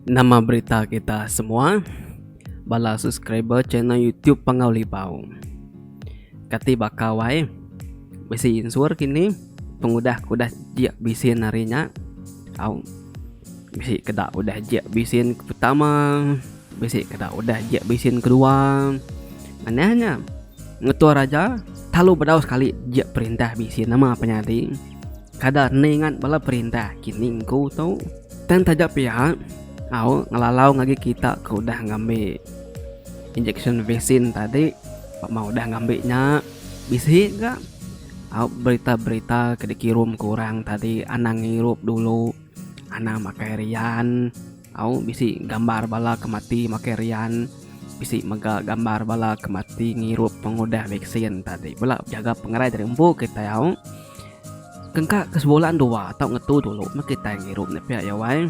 Nama berita kita semua bala subscriber channel YouTube Panggau Libau. Kati baka wai bisi insur kini pengudah ke udah jik bisin hari nya au bisi keda udah jik bisin ke pertama bisi keda udah jik bisin kedua manah nya ngetua raja lalu bedau sekali jik perintah bisin nama penyadi. Kada enda ingat bala perintah kini engku tu. Tang taja pia, au ngelalau ngagai kita ke udah ngambi injection vaksin tadi pama udah ngambi nya bisi ga au berita-berita ke dikirum ke orang tadi anang ngirup dulu anang makai rian. Au bisi gambar bala ke mati makai rian bisi mega gambar bala ke mati ngirup pengudah vaksin tadi bela jaga pengerai diri empu kitai au. Kengka ke sebulan dua tau ngetu dulu meh kitai ngirup ne pia iya wai.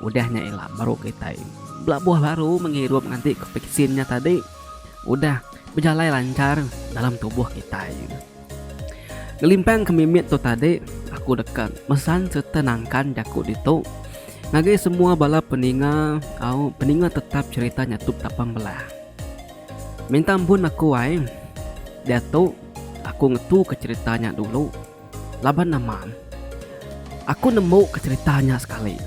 Udah nya ila baru kitai belabuh baru mengirup nganti ke vaksin nya tadi udah bejalai lancar dalam tubuh kitai. Ngelimpang ke mimit tu tadi, aku deka mesan sereta nangkan jaku ditu ngagai semua bala peninga au peninga tetap cherita nyatup tapang belah. Minta ampun aku ai, diatu aku ngetuka cherita nya dulu laban nama aku nemu ke cherita nya sekali.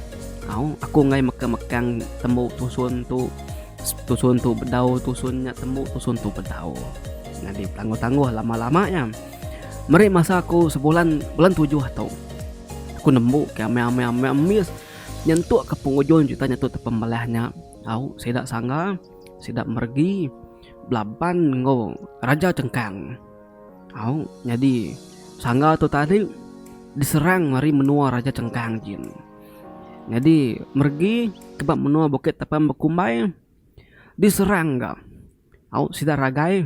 Au aku enggai mekang-mekang tembu tusun tu. Tusun tu bedau, tusun nya tembu, tusun tu bedau. Nyadi betangguh-tangguh lama-lama nya. Meri masa aku sebulan bulan tujuh tu. Aku nembu ke amai-amai amai ambis nyentuk ke pengujung cerita nya tu tepembelah nya. Au sida sangga, sida meregi belaban enggau Raja Chengkang. Au nyadi sangga tu tadi diserang ari menua Raja Chengkang jin. Nyadi meregi ke ba menua Bukit Tapang Bekumbai diserang ga au sida ragai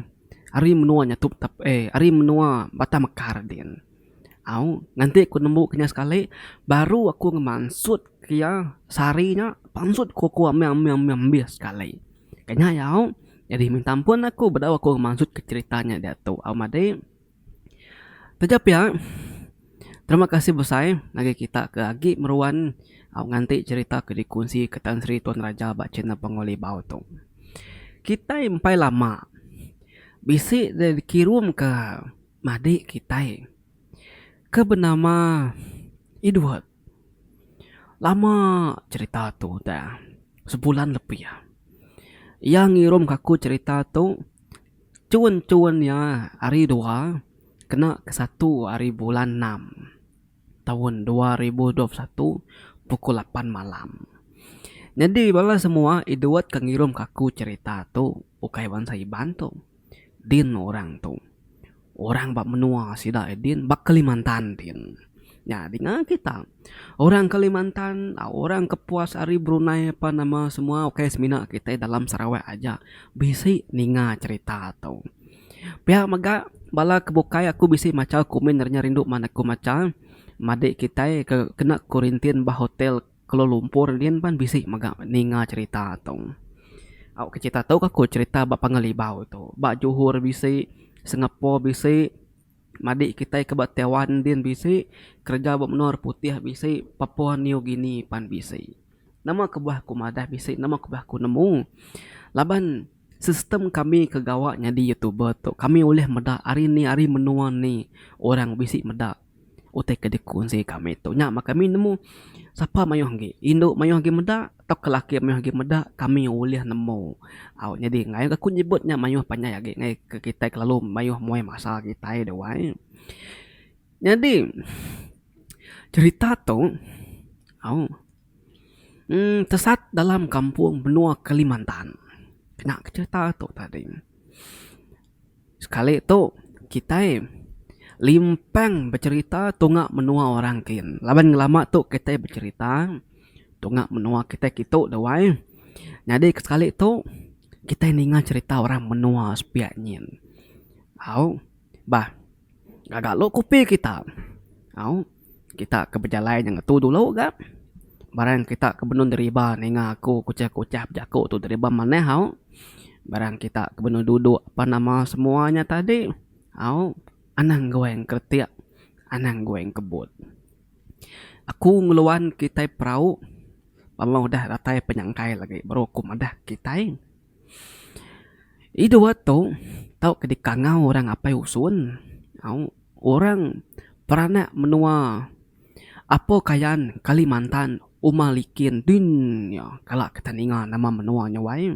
ari menua nyatup tap eh ari menua Batang Mekar din. Au nganti ku nembu ke nya sekali baru aku ngemansut ke iya sehari nya pansut ku aku ambi ambi ambi ambis sekali. Ke nya iya au nyadi minta ampun aku bedau aku ngemansut ke cherita nya diatu au madi. Taja pia terima kasih besai ngagai kita ke agi meruan au nganti cherita ke dikunsi ke Tan Sri Tuan Raja ba channel Panggau Libau tu. Kitai empai lama bisi dikirum ka Madik kitai ke benama Edward. Lama cherita tu udah sebulan lebih. Iya ngirum ka aku cherita tu chun-chun iya hari dua kena ke satu hari bulan enam taun 2021 pukul lapan malam. Nyadi bala semua Edward ke ngirum ka aku cherita tu ukai bansa Iban tu. Din orang tu. Orang ba menua sida din ba Kalimantan din. Nya dinga kita. Orang Kalimantan, orang Kepuas ari Brunei apan nama semua ukai semina kitai dalam Sarawak aja bisi ninga cherita tu. Pia mega bala ke bukai aku bisi macha komen nya rindu man aku macha madik kitai ke kena kurintin ba hotel Kuala Lumpur din pan bisi mega ninga cherita tu. Au ke cherita tu ka ku cherita ba Panggau Libau tu. Ba Johor bisi, Singapore bisi, madik kitai ke ba Taiwan din bisi, kereja ba menua orang putih bisi, Papua New Guinea pan bisi. Nama kebuah ku madah bisi, nama kebuah ku nemu laban sistem kami ke gawa nyadi youtuber tu kami ulih meda ari ni ari menua ni orang bisi meda. Utai ke dikunsi kami tu nya mah kami nemu sapa mayuh agi indu mayuh agi meda tauka laki mayuh agi meda kami ulih nemu au nyadi ngagai aku nyebut nya mayuh panjai agi ngagai ke kitai kelalu mayuh muai masa kitai deh wai. Nyadi cherita tu au uhh tesat dalam kampung menua Kalimantan kena ke cherita tu tadi. Sekali tu kitai limpang becherita tunga menua orang kin laban ngelama tu kitai becherita tunga menua kitai kitu deh wai. Nyadi ke sekali tu kitai ninga cherita orang menua sepiak nyin. Au bah Ngaga lu kupi kita. Au kita ke bejalai nya ngetu dulu ga. Barang kita ke benung deriba ninga aku kuchah-kuchah bejaku tu deriba manah au. Barang kita ke benung duduk apan nama semua nya tadi au anang guai engkeretik anang guai engkebut. Aku ngeluan kitai perau. Pama udah datai penyangkai lagi baru aku madah kitai. Idup tu tau ke dikangau orang apai usun au orang peranak menua Apo Kayan Kalimantan Uma Likin din iya kala kita ninga nama menua nya wai.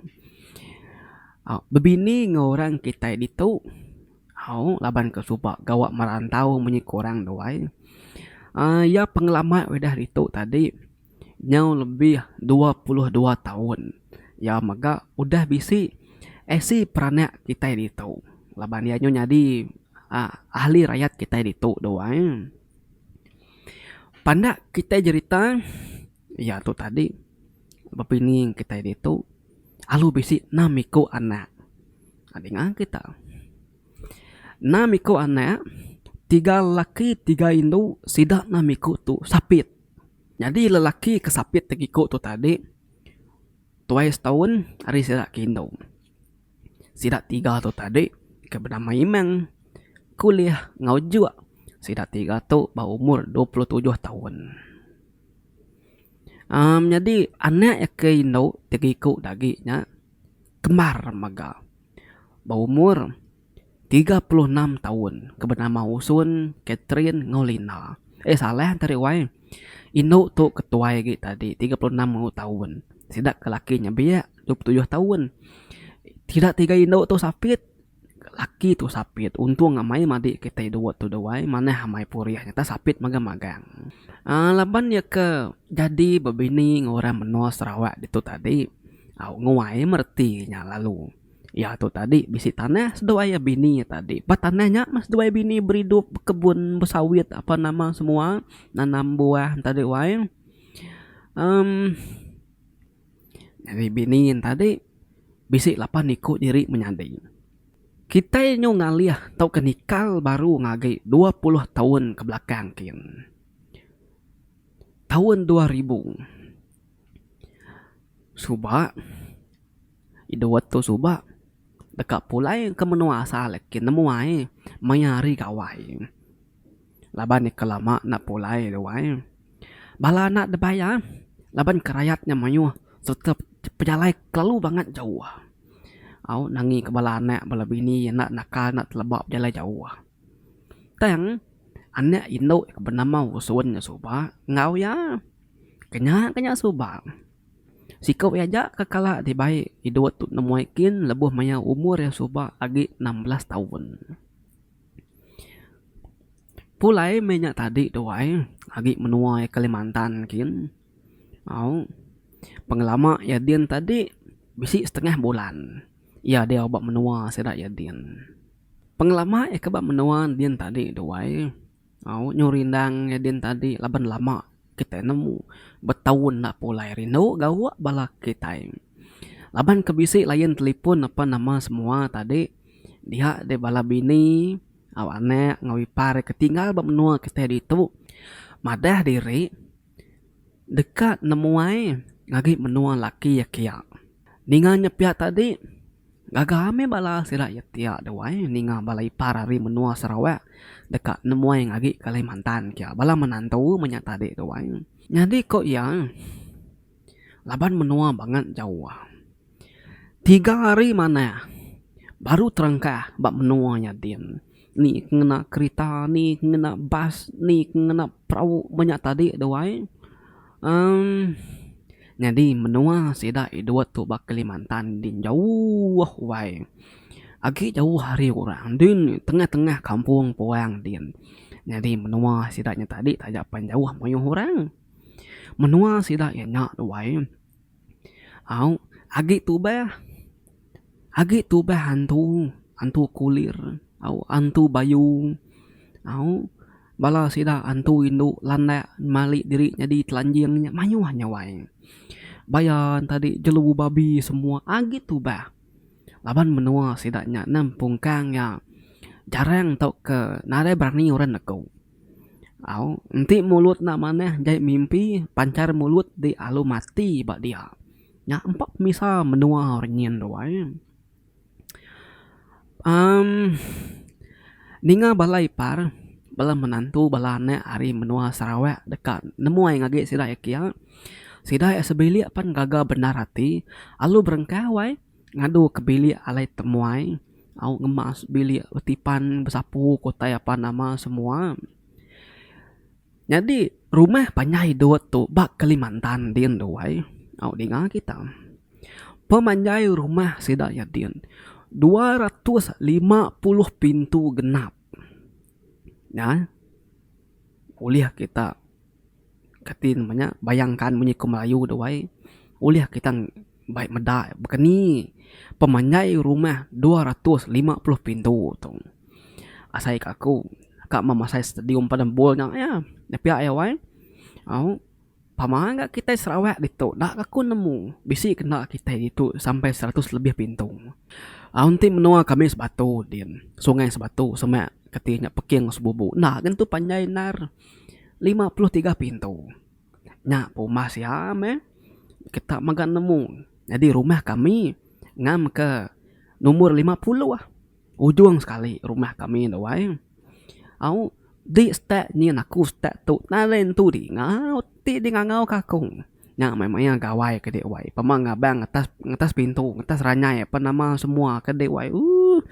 Au bebini enggau orang kitai ditu au laban ke suba gawa merantau munyi ku orang tu ai. Aaa iya pengelama udah ditu tadi nyau lebih 22 taun. Iya mega udah bisi isi peranak kitai ditu laban iya nyau nyadi aaa ahli rayat kitai ditu tu ai. Pandak kitai jerita iya tu tadi bebini kitai ditu alu bisi enam iku anak. Dinga kita. Enam iku anak tiga lelaki tiga indu sida enam iku tu sapit. Nyadi lelaki ke sapit ti iku tu tadi tuai setaun ari sida ke indu. Sida tiga tu tadi ke benama Imang, Kulih enggau Juk. Sida tiga tu ba umur 27 taun. Aaa nyadi anak iya ke indu tiga iku da agi nya kembar mega ba umur 36 taun ke benama Usun, Catherine enggau Linda. Eh salah tadi wai. Indu tu ke tuai agi tadi 36 taun. Sida ke laki nya biak 27 taun. Sida tiga indu tu sapit, laki tu sapit. Untung amai madi kitai dua tu wai manah amai purih nyata sapit magang-magang. Aaa laban iya ke jadi bebini enggau orang menua Sarawak ditu tadi au nguai mereti nya lalu. Iya tu tadi bisi tanah seduai iya bini iya tadi. Ba tanah nya meh seduai bini beridup bekebun besawit apa nama semua nanam buah tadi wai. Emm nyadi bini iya tadi bisi lapan iku diri menyadi. Kitai nyu ngalih tauka nikal baru ngagai 20 taun ke belakang kin. Taun 2000 suba. Idup tu suba deka pulai ke menua asal ke nemu ai maya hari gawai. Laban iya ke lama enda pulai tu ai. Bala anak da bayar laban ke rayat nya mayuh sereta pejalai kelalu bangat jauh. Au nangi ke bala anak bala bini enda nakal enda teleba pejalai jauh. Tang anak indu ke benama Usun nya suba enggau iya. Kenya ke nya suba. Siku iya aja ke kala dibai idup tu nemuai kin lebuh maya umur iya suba agi 16 taun. Pulai meh nya tadi tu ai agi menua iya Kalimantan kin au pengelama iya din tadi bisi setengah bulan iya diau ba menua sida iya din. Pengelama iya ke ba menua din tadi tu ai. Au nyu rindang nyadin tadi laban lama kitai nemu betaun enda pulai rindu gawa bala kitai. Laban ke bisi lain telefon apan nama semua tadi dia deh bala bini au anak enggau ipar ke tinggal ba menua kitai ditu madah diri deka nemuai ngagai menua laki iya kiya. Ninga nya pia tadi. Gaga meh bala sida iya tia deh wai ninga bala ipar ari menua Sarawak deka nemuai agi Kalimantan kia bala menantu meh nya tadi tu wai. Nyadi ko iya laban menua bangat jauh. Tiga hari manah baru terengkah ba menua nya din. Ni ke ngena kerita ni ke ngena bas ni ke ngena perau meh nya tadi tu ai uhh nyadi menua sida idup tu ba Kalimantan din jauh wai agi jauh ari orang din tengah tengah kampung puang din nyadi menua sida nya tadi taja pan jauh mayuh orang menua sida iya nya tu ai. Au agi tubah agi tubah antu antu kulir au antu bayu au bala sida antu indu landak mali diri nyadi telanjing nya mayuh nya wai. Baya tadi jelu babi semua agi tubah laban menua sida nya nang pungkang iya jarang tauka nadai berani orang negu. Au enti mulut enda manah jai mimpi panchar mulut di alu mati ba dia. Nya empa pemisa menua orang nyin tu ai. Emm ninga bala ipar bala menantu bala anak ari menua Sarawak deka nemuai ngagai sida iya kiya. Sida iya sebilik pan gaga bendar ati alu berengkah wai ngadu ke bilik alai temuai au ngemas bilik betipan besapu ke utai apan nama semua. Nyadi rumah panjai dut tu ba Kalimantan din tu ai au dinga kita. Pemanjai rumah sida iya din 250 pintu genap. Nya ulih kita kati nama nya bayangkan munyi ku Melayu tu ai ulih kita bai meda baka ni pemanjai rumah 250 pintu tu. Asai ka aku ka memasai stadium padang bol nya iya pia iya wai au pama ga kitai Sarawak ditu enda ga aku nemu bisi ke enda kitai ditu sampai seratus lebih pintu. Au enti menua kami Sebatu din sungai Sebatu semak keti nya Peking Sebubu enda ga nentu panjai endar 53 pintu. Nya pumas iya meh kita mega nemu nyadi rumah kami ngam ke numur 50. Ujung sekali rumah kami tu ai. Au di setak nyin aku setak tu nadai entu dinga ti di ngangau ka aku. Nya meh maya gawai ke di wai pema ngabang atas atas pintu atas ranyai apan nama semua ke di wai ooh.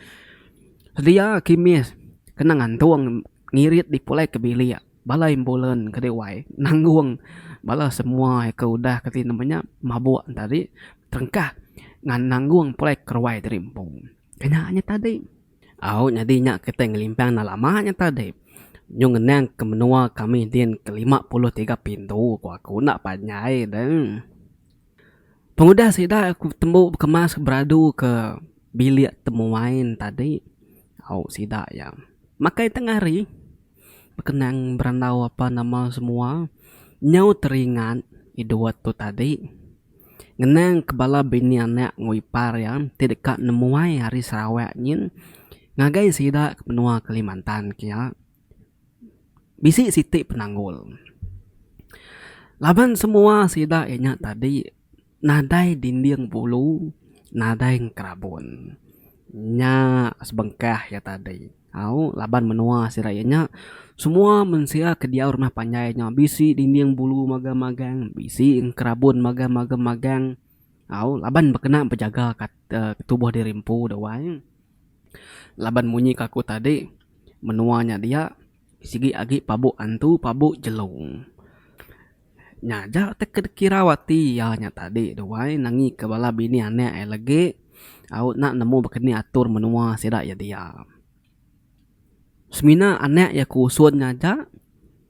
Sedia kimis kena ngantung ngirit di pulai ke bilik bala ambulan ke di wai nanggung bala semua ke udah ke ti nama nya mabuk tadi terengkah ngan nanggung pulai ke ruai diri empu. Kena nya tadi. Au nyadi nya kitai ngelimpang enda lama nya tadi. Nyu ngenang ke menua kami din ke 53 pintu ku aku enda panjai deh. Pengudah sida ku tembu bekemas beradu ke bilik temuai ne tadi au sida iya makai tengah hari bekenang berandau apa nama semua nyau teringat idup tu tadi. Ngenang ke bala bini anak enggau ipar iya ti deka nemuai ari Sarawak nyin ngagai sida ke menua Kalimantan ke iya bisi siti penanggul. Laban semua sida iya nya tadi nadai dinding bulu nadai engkerabun. Nya sebengkah iya tadi. Au laban menua sida iya nya semua mensia ke diau rumah panjai nya bisi dinding bulu magang magang bisi engkerabun magang magang magang au laban bekena bejaga ka tubuh diri empu da wai. Laban munyi ka aku tadi menua nya dia sigi agi pabu antu pabu jelu. Nya aja te ke kirau ati iya nya tadi tu ai nangi ke bala bini anak iya legi au enda nemu baka ni atur menua sida iya dia. Semina anak iya ke usun nya aja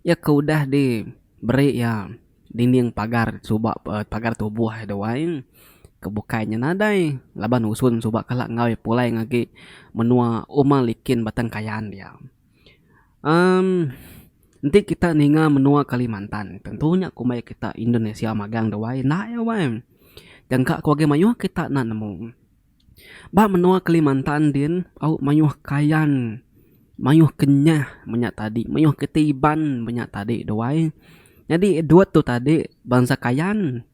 iya ke udah di beri iya dinding pagar suba pagar tubuh iya tu ai ke bukai nya nadai laban usun suba kala enggau iya pulai ngagai menua Uma Likin Batang Kayan dia. Emm enti kita ninga menua Kalimantan tentu nya kumbai kita Indonesia magang da wai enda iya wai. Jangka ku agi mayuh kita enda nemu. Ba menua Kalimantan din au mayuh Kayan mayuh Kenyah menya tadi mayuh kiti Iban menya tadi da wai. Nyadi dut tu tadi bansa Kayan.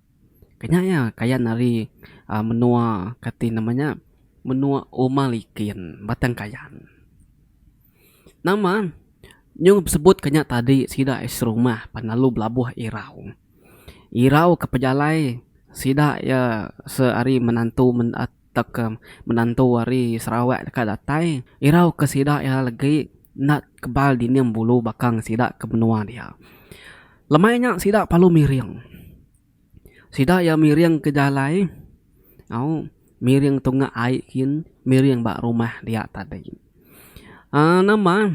Kenya iya Kayan ari aaa menua kati nama nya menua Uma Likin Batang Kayan. Nama nyung sebut ke nya tadi sida serumah pan lalu belabuh irau. Irau ke pejalai sida iya seari menantu tauka menantu ari Sarawak deka datai irau ke sida iya legi enda kebal dinding bulu baka sida ke menua dia. Lemai nya sida perlu miring. Sida iya miring ke jalai au miring tunga ai kin miring ba rumah dia tadi. Aaa nama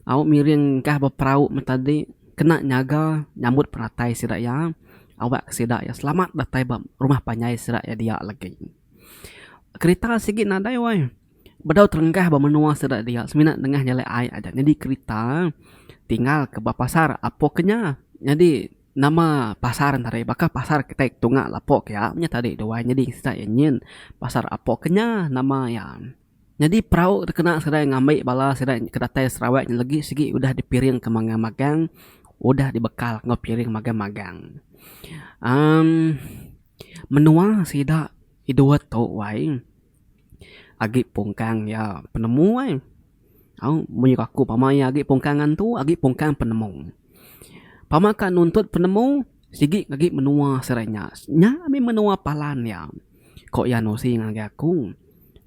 au miring engkah ba perau meh tadi kena nyaga nyambut penatai sida iya awak sida iya selamat datai ba rumah panjai sida iya dia lagi. Kerita sigi nadai weh. Bedau terengkah ba menua sida dia semina nengah jalai ai aja nyadi kerita tinggal ke ba pasar apo ke nya. Nyadi nama pasar ne tadi baka pasar kitai tunga lapo ke iya nya tadi duai nyadi sida iya nyin pasar apo ke nya nama iya. Nyadi perau ti kena sida ngambi bala sida ke datai Sarawak nya legi sigi udah dipiring ke magang magang udah dibekal enggau piring magang magang. Emm menua sida idup tu wai agi pungkang iya penemu ai. Au munyi aku pama iya agi pungkang antu agi pungkang penemu. Pama ka nuntut penemu. Sigi agi menua sida nya. Nya mih menua palan iya, ku iya nusi ngagai aku.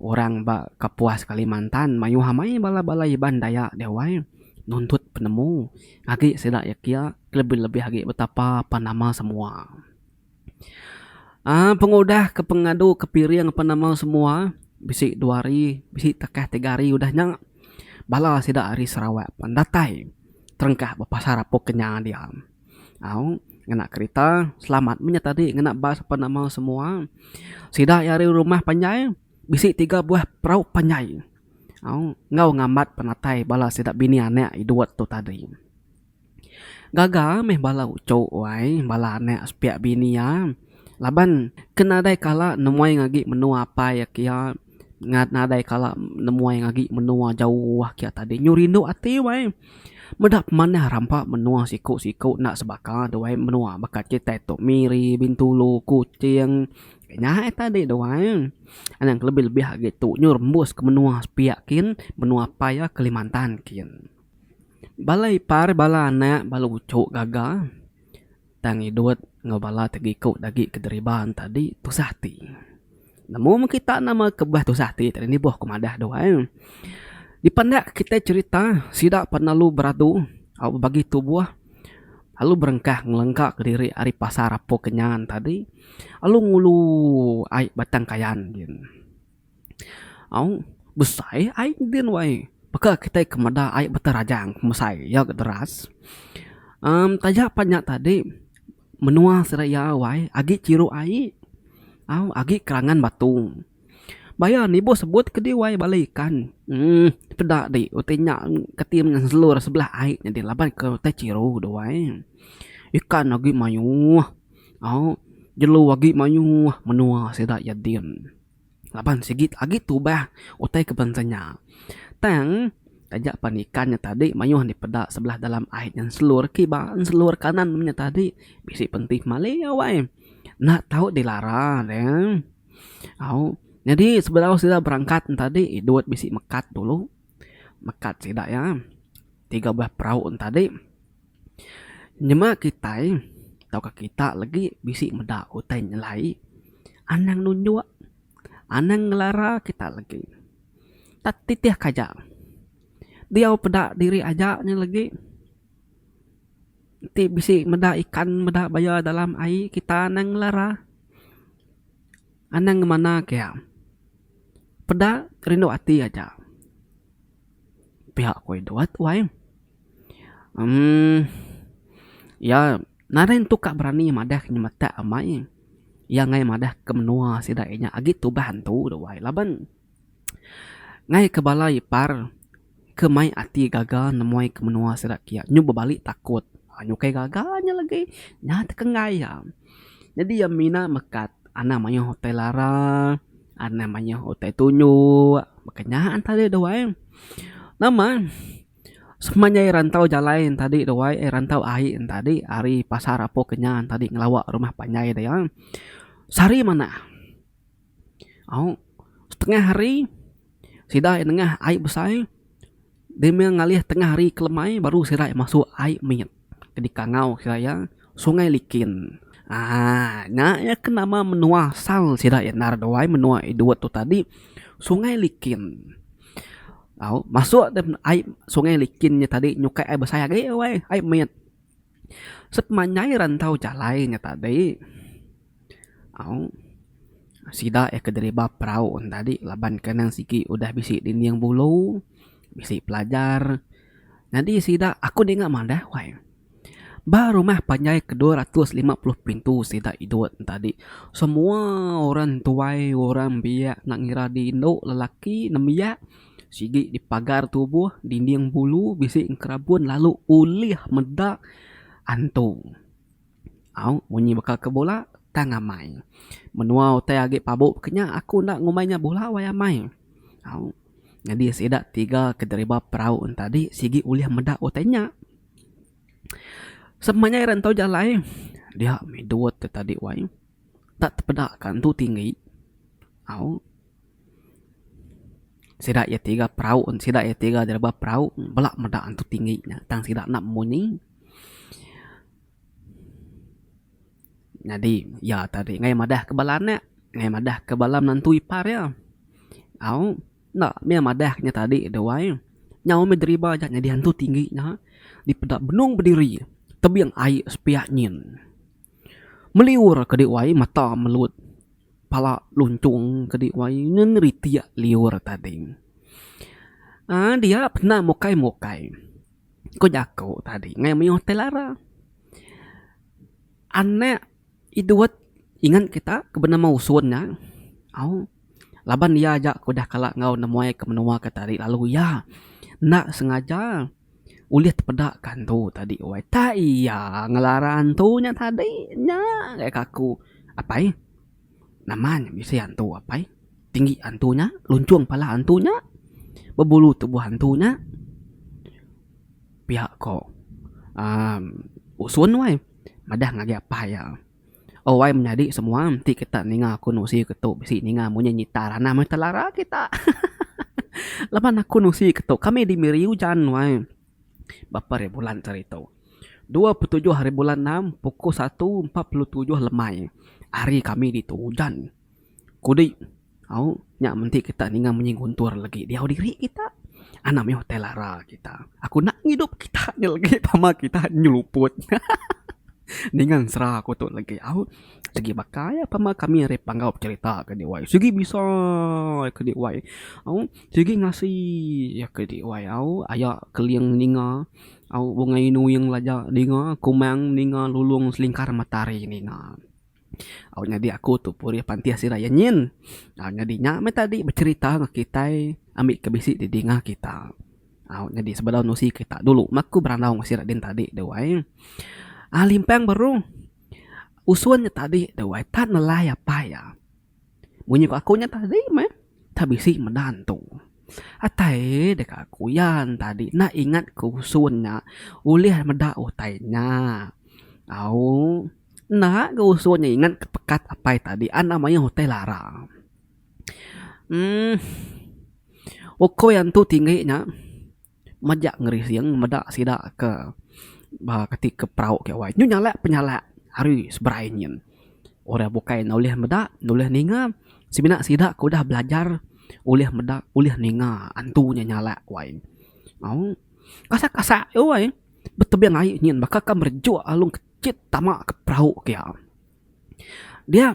Orang ba Kapuas Kalimantan mayuh amai bala-bala Iban Dayak deh wai nuntut penemu agi sida iya kia kelebih-lebih agi betapa pan nama semua. Aaa pengudah ke pengadu ke piring pan nama semua bisi dua hari bisi takah tiga hari udah nya bala sida ari Sarawak pan datai terengkah ba pasar Apok Kenya dia. Au ngena kerita selamat meh nya tadi ngena bas apan nama semua. Sida iya ari rumah panjai bisi tiga buah perau panjai au enggau ngambat penatai bala sida bini anak idut tu tadi. Gaga meh bala uchu wai bala anak sepiak bini iya laban ke nadai kala nemuai agi menua apai iya Nadai kala nemuai agi menua jauh kiya tadi nyu rindu ati wai. Meda pemanah rampa menua siku siku enda sebaka tu wai menua baka kitai tu Miri, Bintulu, Kuching nya ai tadi tu wai. Anang lebih lebih agi tu nyu rembus ke menua sepiak kin menua apai iya Kalimantan kin. Bala ipar bala anak bala uchu gaga. Tang idut enggau bala ti giku dagi ke deriba ne tadi tusah ati. Nemu meh kita nama kebuah tusah ati tadi nibuh ku madah dau ai. Dipandak kitai cherita sida pan lalu beradu au bebagi tubuh lalu berengkah ngelengka kediri ari pasar Apo Kenyan tadi lalu ngulu ai Batang Kayan gin. Au besai ai din wai baka kitai ke meda ai Batang Rajang pemesai iya ga deras uhh taja pan nya tadi menua sida iya wai agi chiru ai au agi kerangan batu. Baya nibuh sebut ke di wai bala ikan uhh peda di utai nya keti ngeselur sebelah ai nyadi laban ke utai chiru tu wai. Ikan agi mayuh au jelu agi mayuh menua sida iya din. Laban sigi agi tubah utai ke bansa nya. Tang taja pan ikan nya tadi mayuh dipeda sebelah dalam ai nya selur kiba selur kanan nya tadi bisi penti pemali wai. Enda tau dilara ne. Au nyadi sebedau sida berangkat ne tadi idut bisi mekat dulu. Mekat sida iya tiga buah perau ne tadi. Nyema kitai tauka kita legi bisi meda utai nyelai anang nunjuk anang ngelara kita legi. Tak titih ka aja diau peda diri aja nya legi ti bisi meda ikan meda baya dalam ai kita anang ngelara anang ngemana ke iya. Peda rindu ati aja. Pia ku Edward wai. Emm iya nadai entu ka berani madah ke nyemetak amai. Iya ngai madah ke menua sida inya agi tubah antu tu wai laban ngai ke bala ipar ke mai ati gaga nemuai ke menua sida kiya nyu bebali takut nyukai gaga nya lagi nya tekenggai iya. Nyadi iya mina mekat anang mayuh utai lara anang mayuh utai tunjuk baka nya tadi tu wai. Nama sepanjai rantau jalai tadi tu wai rantau ai tadi ari pasar Apo Kenyang tadi ngelawa rumah panjai dia sehari manah. Au setengah hari sida nengah ai besai. Demi ngalih tengah hari ke lemai baru sida masuk ai mit ke dikangau sida iya Sungai Likin. Aaa nya iya ke nama menua asal sida iya endar duai menua Edward tu tadi Sungai Likin. Au masuk dep ai Sungai Likin nya tadi nyukai ai besai agi weh ai mit. Sepemanjai rantau jalai nya tadi. Au sida iya ke deriba perau ne tadi laban ke nang sigi udah bisi dinding bulu bisi pelajar nyadi sida aku ninga madah wai ba rumah panjai ke 250 pintu sida idut ne tadi semua orang tuai orang biak enda ngira di indu lelaki nembiak sigi dipagar tubuh dinding bulu bisi engkerabun lalu ulih meda antu. Au munyi baka ke bula tang amai. Menua utai agi pabu ke nya aku enda ngumbai nya bula wai amai. Au nyadi sida tiga ke deriba perau ne tadi sigi ulih meda utai nya. Sepanjai rantau jalai dia mih dut te tadi wai tak tepeda ka entu tinggi. Au sida iya tiga perau sida iya tiga deriba perau bela meda entu tinggi nya tang sida enda munyi. Nyadi iya tadi ngai madah ke bala anak, ngai madah ke bala menantu ipar iya. Au enda mih madah nya tadi deh wai. Nyau mih deriba aja nyadi hantu tinggi nya dipeda benung bediri tebing ai sepiak nyin. Meliur ke dih wai mata melut pala lunchung ke dih wai ngeritik liur tadi. Aaa dia pernah mukai mukai ku jaku tadi ngai mayuh tai lara. Anak idut ingat kita ke benama usun nya au laban iya aja ke udah kala enggau nemuai ke menua ke tadi lalu iya enda sengaja. Ulih tepeda ka antu tadi wai. Tak iya ngelara antu nya tadi nya ga ka aku. Apai nama nya bisi antu apai. Tinggi antu nya lunchung pala antu nya bebulu tubuh antu nya pia ko uhh usun wai madah ngagai apai iya. Oh wai menyadi semua enti kita ninga aku nusi ke tu bisi ninga munyi nyita ranah meh telara kita hahaha laban aku nusi ke tu kami di Miri ujan wai bapa hari bulan sehari tu 27 hari bulan enam pukul satu 47 lemai hari kami ditu ujan kudi. Au nya menti kita ninga munyi guntur legi diau diri kita anang mih utai lara kita. Aku enda ngidup kita nya legi pama kita nyeluput hahaha ninga ensera aku tu legi au sigi baka iya pama kami ari panggau becerita ke diwai sigi bisai ke diwai au sigi ngasi iya ke diwai au aya keling ninga au bungai nuing laja ninga kumang ninga lulong selingkar matahari ninga. Au nyadi aku tu purih pantih sida iya nyin. Au nyadi nya meh tadi becerita enggau kitai ambi ke bisi didinga kita. Au nyadi sebedau nusi kita dulu meh aku berandau enggau sida din tadi tu ai. Aaa limpang baru usun nya tadi tu ai tak nelai apai iya. Munyi ku aku nya tadi meh tak bisi meda antu. Atai deka aku iya tadi enda ingat ke usun nya ulih meda utai nya. Au enda ga usun nya ingat ke pekat apai tadi anang mayuh utai lara. Uhh ukui antu tinggi nya. Majak ngerising meda sida ke ba kati ke perau ke wai. Nyu nyalak penyalak ari seberai nyin. Orang bukai enda ulih meda enda ulih ninga semina sida ke udah belajar ulih meda ulih ninga antu nya nyalak wai. Au kasak kasak tu wai betebing ai nyin baka ka merejuk alung kechit tama ke perau ke iya. Dia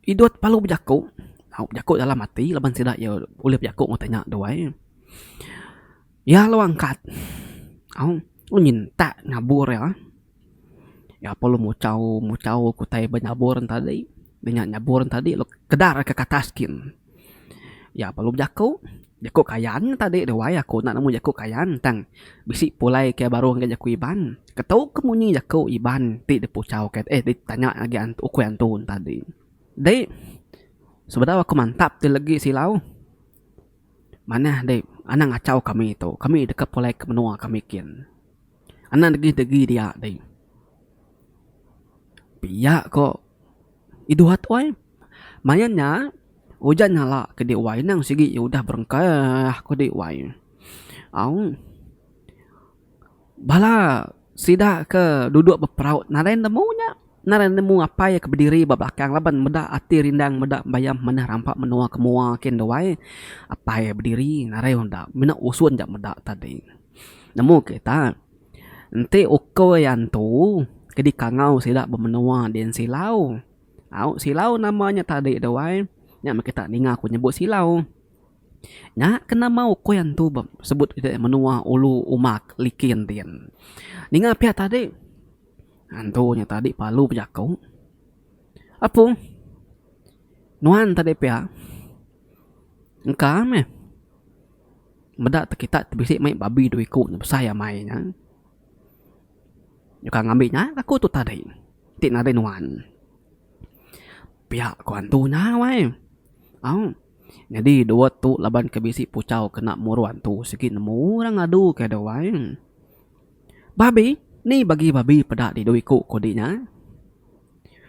idut perlu bejaku tau bejaku dalam ati laban sida iya ulih bejaku enggau tanya tu ai. Iya lalu angkat au nyintak nyabur iya. Iya perlu muchau muchau ke utai ba nyabur ne tadi. Nya nyabur ne tadi lalu kedar ke atas gin. Iya perlu bejaku, jaku Kayan tadi tu ai aku enda nemu jaku Kayan tang bisi pulai ke baru ngagai jaku Iban. Ketu ke munyi jaku Iban ti dipuchau ke eh ditanya agi ukui antu ne tadi. Dei sebedau aku mantap ti legi silau manah dei anang ngachau kami tu. Kami deka pulai ke menua kami kin. Anang degi-degi dia dei. Pia ko Iduat wai. Maya nya ujan nyala ke di wai nang sigi udah berengkah ke di wai. Au bala sida ke duduk beperau nadai nemu nya nadai nemu apai ke bediri ba belakang laban meda ati rindang meda bayam manah rampa menua ke mua kin tu ai apai bediri nadai meda mina usun ja meda tadi. Nemu kita enti ukui antu ke dikangau sida ba menua din silau. Au silau nama nya tadi tu ai. Nya meh kita ninga ku nyebut silau. Nya ke nama ukui antu ba sebut ida menua ulu umak likin din. Ninga pia tadi antu nya tadi perlu bejaku. Apu nuan tadi pia engka meh meda te kita te bisi mai babi dua iku nya besai amai nya. Nyuka ngambi nya aku tu tadi ti nadai nuan. Pia ku antu nya wai. Au nyadi dua tu laban ke bisi puchau kena muru antu sigi nemu orang ngadu ke deh wai. Babi ni bagi babi peda di dua iku ku di nya.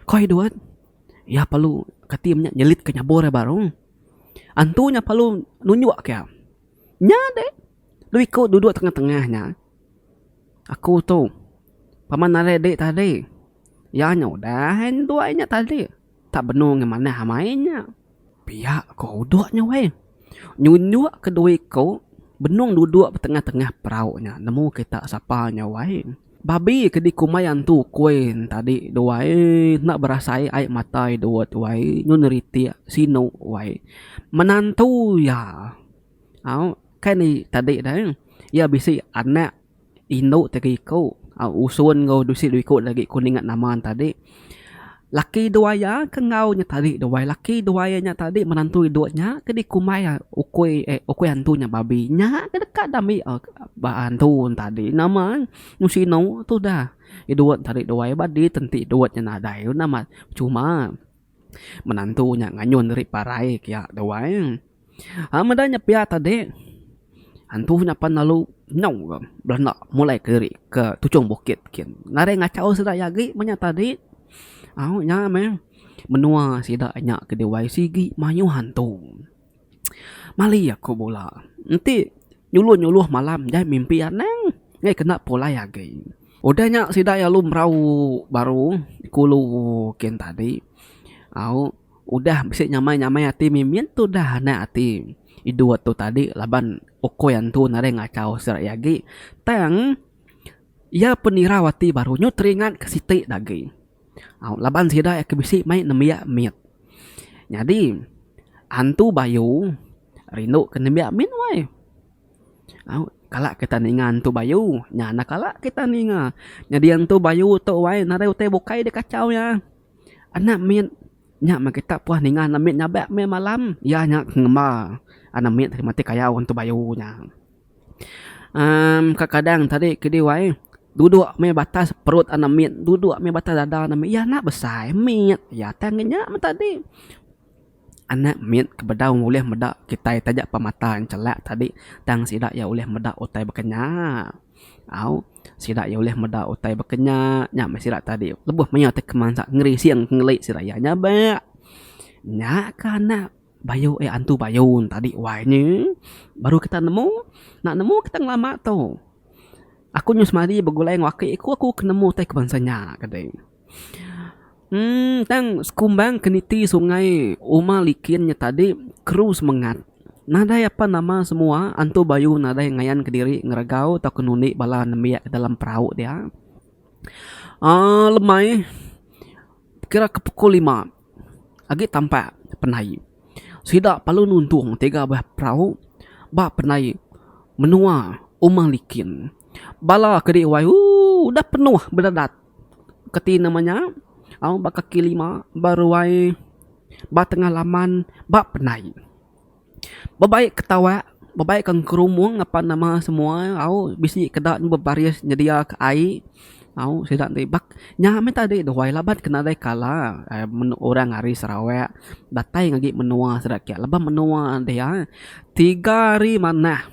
Ko Edward iya perlu kati menya nyelit ke nyabur iya baru. Antu nya perlu nunjuk ke iya. Nya deh dua iku duduk tengah-tengah nya. Aku tu paman nadai dik tadi. Iya nya udah duai nya tadi tak benung ngan manah amai nya. Pia ko udok nya weh. Nyunduk ke dua iku benung duduk betengah-tengah perau nya nemu kita sapa nya wai. Babi ke dikumbai antu ukui tadi duai enda berasai ai mata idut wai nyun neritik sinu wai. Menantu iya au kai ne tadi deh iya bisi anak indu tiga iku au usun enggau bisi dua iku lagi ku ninga nama ne tadi. Laki duai iya ke enggau nya tadi duai laki duai iya nya tadi menantu idut nya ke dikumbai ukui eh ukui antu nya babi nya ke deka diambi ba antu ne tadi nama Mung sinu tudah idut tadi duai badi tenti idut nya nadai nama cuma menantu nya nganyun diri parai kiya duai. Ha meda nya pia tadi antu nya pan lalu nyau ga belanda mulai kediri ke tuchung bukit kin nadai ngachau sida iya agi meh nya tadi au nya meh menua sida nya ke diwai sigi mayuh antu. Mali aku bula. Enti nyuluh-nyuluh malam jai mimpi anang ngai kena pulai agi. Udah nya sida iya lalu merau baru kulu kin tadi. Au udah bisi nyamai-nyamai ati mimit tudah anak ati idut tu tadi laban ukui antu nadai ngachau sida iya agi. Tang iya penirau ati baru nyu teringat ke siti da agi. Au laban sida iya ke bisi mai nembiak mit. Nyadi antu bayu rindu ke nembiak mit weh. Au kala kita ninga antu bayu nya enda kala kita ninga. Nyadi antu bayu tu weh nadai utai bukai dikachau iya. Anak mit nya meh kita puas ninga anak mit nyabak meh malam iya nya ke ngemba anak mit ti kayau antu bayu nya. Emm kadang tadi ke diwai duduk meh batas perut anak mit duduk meh batas dada anak mit iya enda besai mit iya tang inya meh tadi. Anak mit ke bedau ulih meda kitai taja pa mata enchelak tadi tang sida iya ulih meda utai baka nya. Au sida iya ulih meda utai baka nya nya meh sida tadi lebuh maya ti ke mansa ngerising ngeli sida iya nya ba. Nya ka anak. Bayu eh antu bayu ne tadi wai nyi baru kita nemu enda nemu kita ngelama tu. Aku nyau semadi begulai enggau aki aku aku ke nemu utai ke bansa nya kadi. Emm tang sekumbang ke niti sungai uma likin nya tadi keru semengat nadai apan nama semua antu bayu nadai ngayan kediri ngeregau tauka nundi bala nembiak dalam perau dia. Aaa lemai kira ke pukul lima. Agi tampak pendai. Sida perlu nuntung tiga buah perau ba pendai menua Umang Likin. Bala ke diwai ooh udah penuh bededat keti nama nya au ba kaki lima ba ruai ba tengah laman ba pendai. Bebai ketawa, bebai ke engkerumung apan nama semua au bisi keda ne bebaris nyedia ke ai au sida ti bak nya meh tadi duai laban ke nadai kala orang ari Sarawak datai agi menua sida kiya laban menua dia tiga hari manah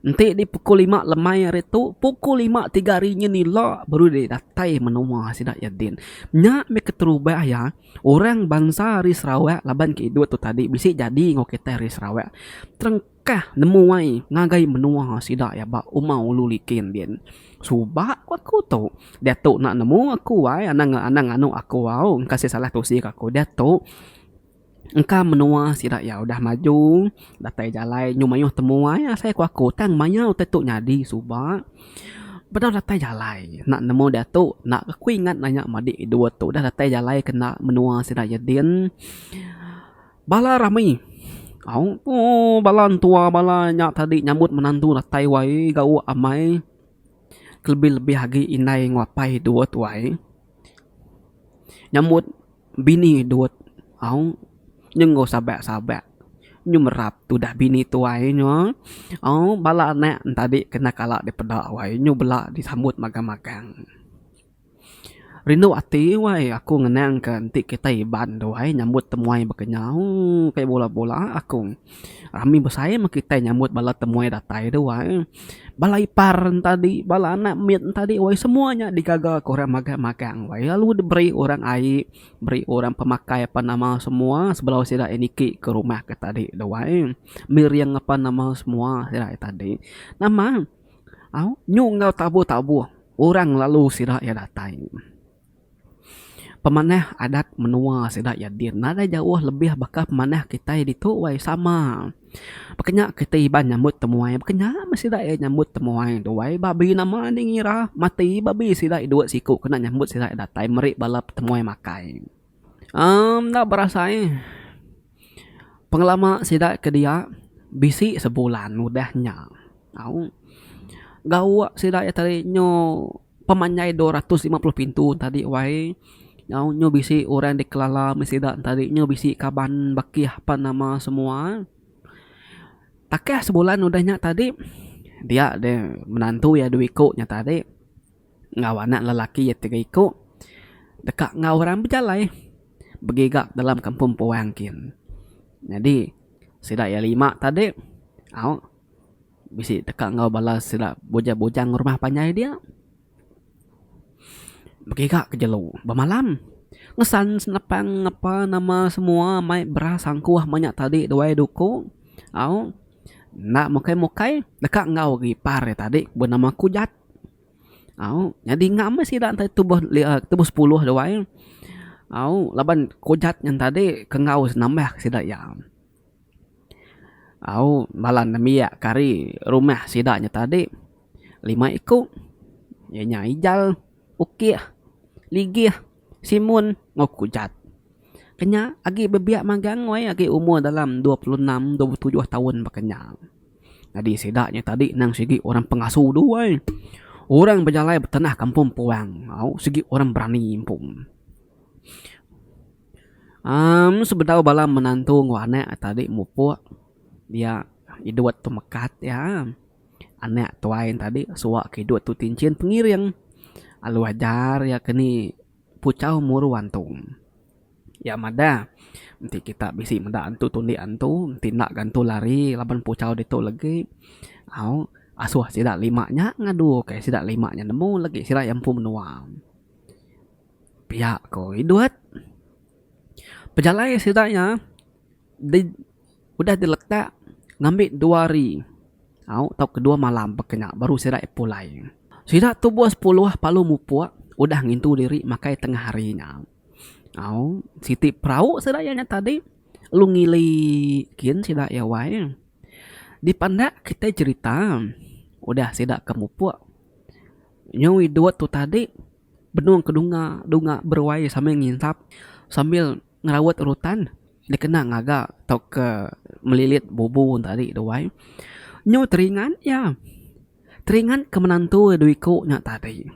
enti di pukul lima lemai hari tu pukul lima tiga hari nyin ila baru di datai menua sida iya din nya meh keterubah iya. Orang bansa ari Sarawak laban ke idup tu tadi bisi jadi enggau kitai ari Sarawak terengkah nemu ai ngagai menua sida iya ba Uma Ulu Likin din. Suba ku aku tu diatu enda nemu aku ai anang anang anu aku au engka sik salah tusi ka aku diatu. Engka menua sida iya udah maju datai jalai nyu mayuh temuai asai ku aku tang maya utai tu nyadi suba bedau datai jalai enda nemu diatu enda aku ingat nanya madi dua tu udah datai jalai ke enda menua sida iya din. Bala rami au ooh bala entua bala nya tadi nyambut menantu datai wai gauk amai kelebih lebih agi indai enggau apai dua tuai nyambut. Bini dut au nyenggau sabak sabak nyu merap tudah bini tuai nyo au bala anak tadi kena kala dipeda wai nyu bela disambut magang magang. Rindu ati wai aku ngenang ka enti kitai Iban tu ai nyambut temuai baka nya ooh kai bula bula aku. Rami besai meh kitai nyambut bala temuai datai tu ai. Bala ipar ne tadi bala anak mit ne tadi wai semua nya digaga ka orang magang magang wai lalu diberi orang ai beri orang pemakai apan nama semua sebedau sida iya niki ke rumah ke tadi tu ai. Miring apan nama semua sida iya tadi. Nama au nyu enggau tabuh tabuh orang lalu sida iya datai. Pemanah adat menua sida iya din nadai jauh lebih baka pemanah kitai ditu wai sama. Baka nya kitai Iban nyambut temuai baka nya meh sida iya nyambut temuai tu wai babi nama andi ngira mati babi sida dua siku kena nyambut sida datai meri bala temuai makai. Emm enda berasai pengelama sida ke dia bisi sebulan udah nya au gawa sida iya tadi nyu. Pemanjai 250 pintu tadi wai nyau nyu bisi orang dikelala meh sida tadi nyu bisi kaban bakih pan nama semua. Takah sebulan udah nya tadi dia deh menantu iya dua iku nya tadi enggau anak lelaki iya tiga iku deka enggau orang bejalai begiga dalam kampung puang kin. Nyadi sida iya lima tadi au. Bisi deka enggau bala sida bujang-bujang rumah panjai dia. Begiga ke jelu bemalam. Ngesan senepang ngepa nama semua mai beras sangkuh menya tadi duai duku au enda mukai-mukai deka enggau agi ipar iya tadi benama Kujat. Au nyadi ngam meh sida enti tubuh tubuh sepuluh duai au laban Kujat nyen tadi ke enggau nambah sida iya. Au bala nembiak ke ari rumah sida nya tadi lima iku iya nya Ijal, Ukih, Ligih, Simun enggau Kujat. Ke nya agi bebiak magang weh agi umur dalam 26 27 taun baka nya. Nyadi sida nya tadi nang sigi orang pengasu duai. Orang bejalai betenah kampung puang au sigi orang berani empu. Amm sebedau bala menantu enggau anak tadi mupuk dia idut tu mekat iya. Anak tuai ne tadi suwa ke idut tu tinchin pengiring lalu ajar iya ke ni puchau muru antu. Iya madah enti kita bisi meda antu tundi antu enti enda ga antu lari laban puchau ditu legi au asuh sida lima nya ngadu kai sida lima nya nemu legi sida iya empu menua. Pia ko Idut. Pejalai sida iya di udah diletak ngambi dua hari au tauka dua malam baka nya baru sida iya pulai. Sida tubuh sepuluh palu mupuk udah ngintu diri makai tengah hari nya. Au siti perau sida iya nya tadi lalu ngili kin sida iya wai. Dipandak kitai cherita udah sida ke mupuk nyu Idut tu tadi. Benung ke dunga dunga beruai sambil nginsap sambil ngerawut rutan dikena ngaga tauka melilit bubu tadi tu ai. Nyu teringat iya. Teringat ke menantu iya dua iku nya tadi.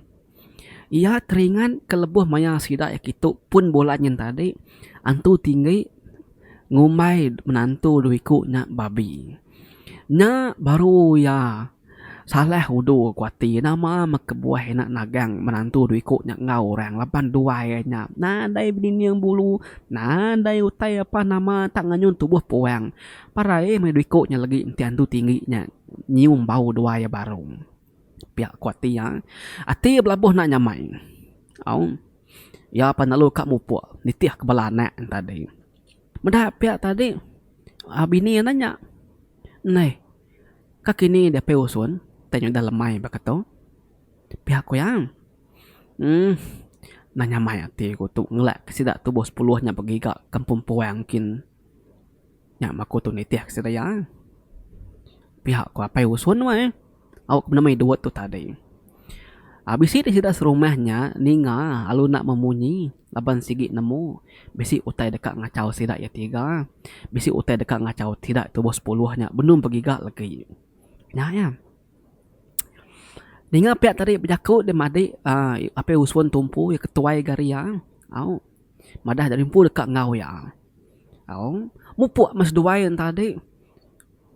Iya teringat ke lebuh maya sida iya kitu pun bulan nyin tadi antu tinggi ngumbai menantu dua iku nya babi. Nya baru iya. Salah udu ku ati nama meh kebuah ina nagang menantu dua iku nya enggau orang laban duai iya nya nadai benining bulu nadai utai apa nama tak nganyun tubuh puang parai meh dua iku nya legi enti antu tinggi nya nyium bau duai iya baru. Pia ku ati iya. Ati iya belabuh enda nyamai au iya pan lalu ka mupuk nitih ke bala anak ne tadi. Meda pia tadi uhh bini iya nanya neh. Ka kini diapai usun tai nyudah lemai baka tu. Pia ku iya. Uhh enda nyamai ati ku tu ngelak ke sida tubuh sepuluh nya begiga kampung puang kin. Nya meh aku tu nitih ke sida iya. Pia ku apai usun weh au ke benama Edward tu tadi. Aaa bisi deh sida serumah nya ninga lalu enda memunyi laban sigi nemu bisi utai deka ngachau sida iya tiga bisi utai deka ngachau sida tubuh sepuluh nya benung begiga legi. Nya iya. Ninga pia tadi bejaku deh madik aaa apai usun tumpu iya ketuai gari iya au madah diri empu deka enggau iya. Au mupuk meh seduai enta tadi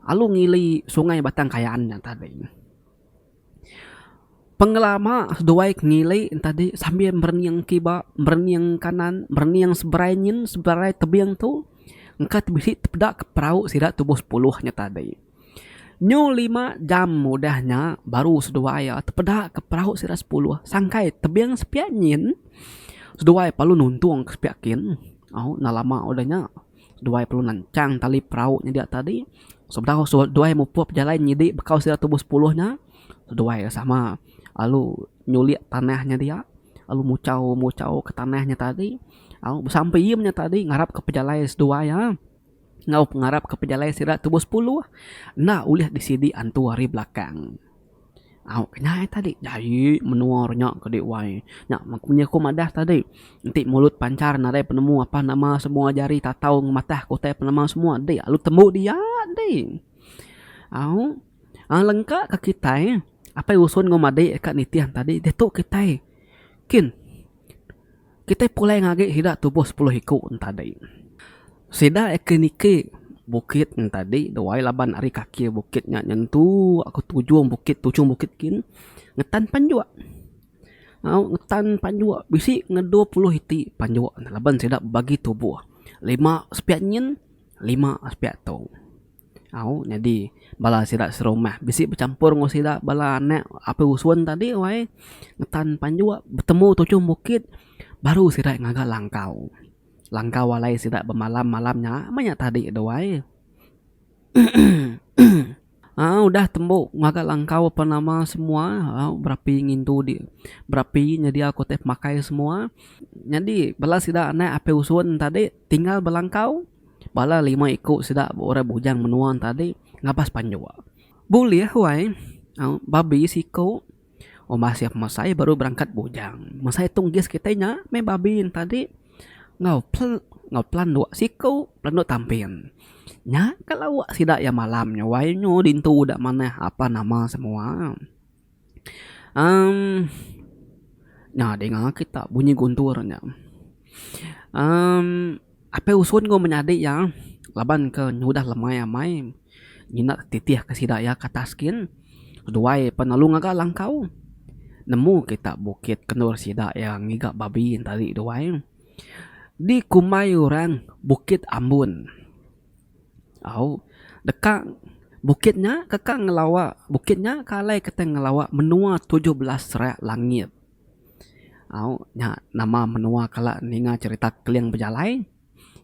lalu ngili sungai Batang Kayan nya tadi. Pengelama seduai ke ngili tadi sambil merening kiba merening kanan merening seberai nyin seberai tebing tu engka te bisi tepeda ke perau sida tubuh sepuluh nya tadi. Nyu lima jam udah nya baru seduai iya tepeda ke perau sida sepuluh sangkai tebing sepiak nyin seduai perlu nuntung ke sepiak kin au enda lama udah nya. Seduai perlu nanchang tali perau nya dia tadi sebedau seduai mupuk pejalai nyidi bekau sida tubuh sepuluh nya seduai sama lalu nyulik tanah nya dia. Lalu muchau muchau ke tanah nya tadi au besampi meh nya tadi ngarap ke pejalai seduai iya enggau pengarap ke pejalai sida tubuh sepuluh enda ulih disidi antu ari belakang. Au nya ai tadi jai menua re nya ke di wai. Nya munyi aku madah tadi enti mulut panchar nadai penemu apan nama semua jari tatau ngematah ke utai penema semua deh lalu tembu dia deh. Au lengka ka kitai apai usun enggau madi ka nitih tadi diatu kitai kin. Kitai pulai ngagi sida tubuh sepuluh iku ne tadi. Sida ke niki bukit ne tadi duai laban ari kaki bukit nya nyentu aku tujung bukit tujung bukit gin ngetan panjuk. Au ngetan panjuk bisi ngan 20 iti panjuk ne laban sida bebagi tubuh lima sepiak nyin lima sepiak tu. Au nyadi bala sida serumah bisi bechampur enggau sida bala anak apai usun tadi wai ngetan panjuk betemu tujung bukit baru sida ngaga langkau. Langkau alai sida bemalam malam nya meh nya tadi tu wai. Aaa udah tembu ngaga langkau apan nama semua au berapi ngintu di berapi nyedia ke utai pemakai semua. Nyadi bala sida anak apai usun tadi tinggal belangkau. Bala lima iku sida orang bujang menua ne tadi ngabas panjuk. Bulih wai babi siku umbas iya pemesai baru berangkat bujang. Mesai tunggis kitai nya meh babi ne tadi enggau enggau pelanduk siku pelanduk tampin. Nya ka lauk sida iya malam nya wai nyu dintu da manah apan nama semua. Emm nya dinga kita bunyi guntur nya. Emm apai usun enggau menyadi iya laban ke nyudah lemai amai nyinda titih ke sida iya ke atas gin seduai pan lalu ngaga langkau nemu kita bukit ke endur sida iya ngiga babi tadi duai dikumbai orang Bukit Ambun. Au deka bukit nya keka ngelawa bukit nya ke alai kitai ngelawa menua 17 serak langit. Au nya nama menua kala ninga cherita Keling bejalai.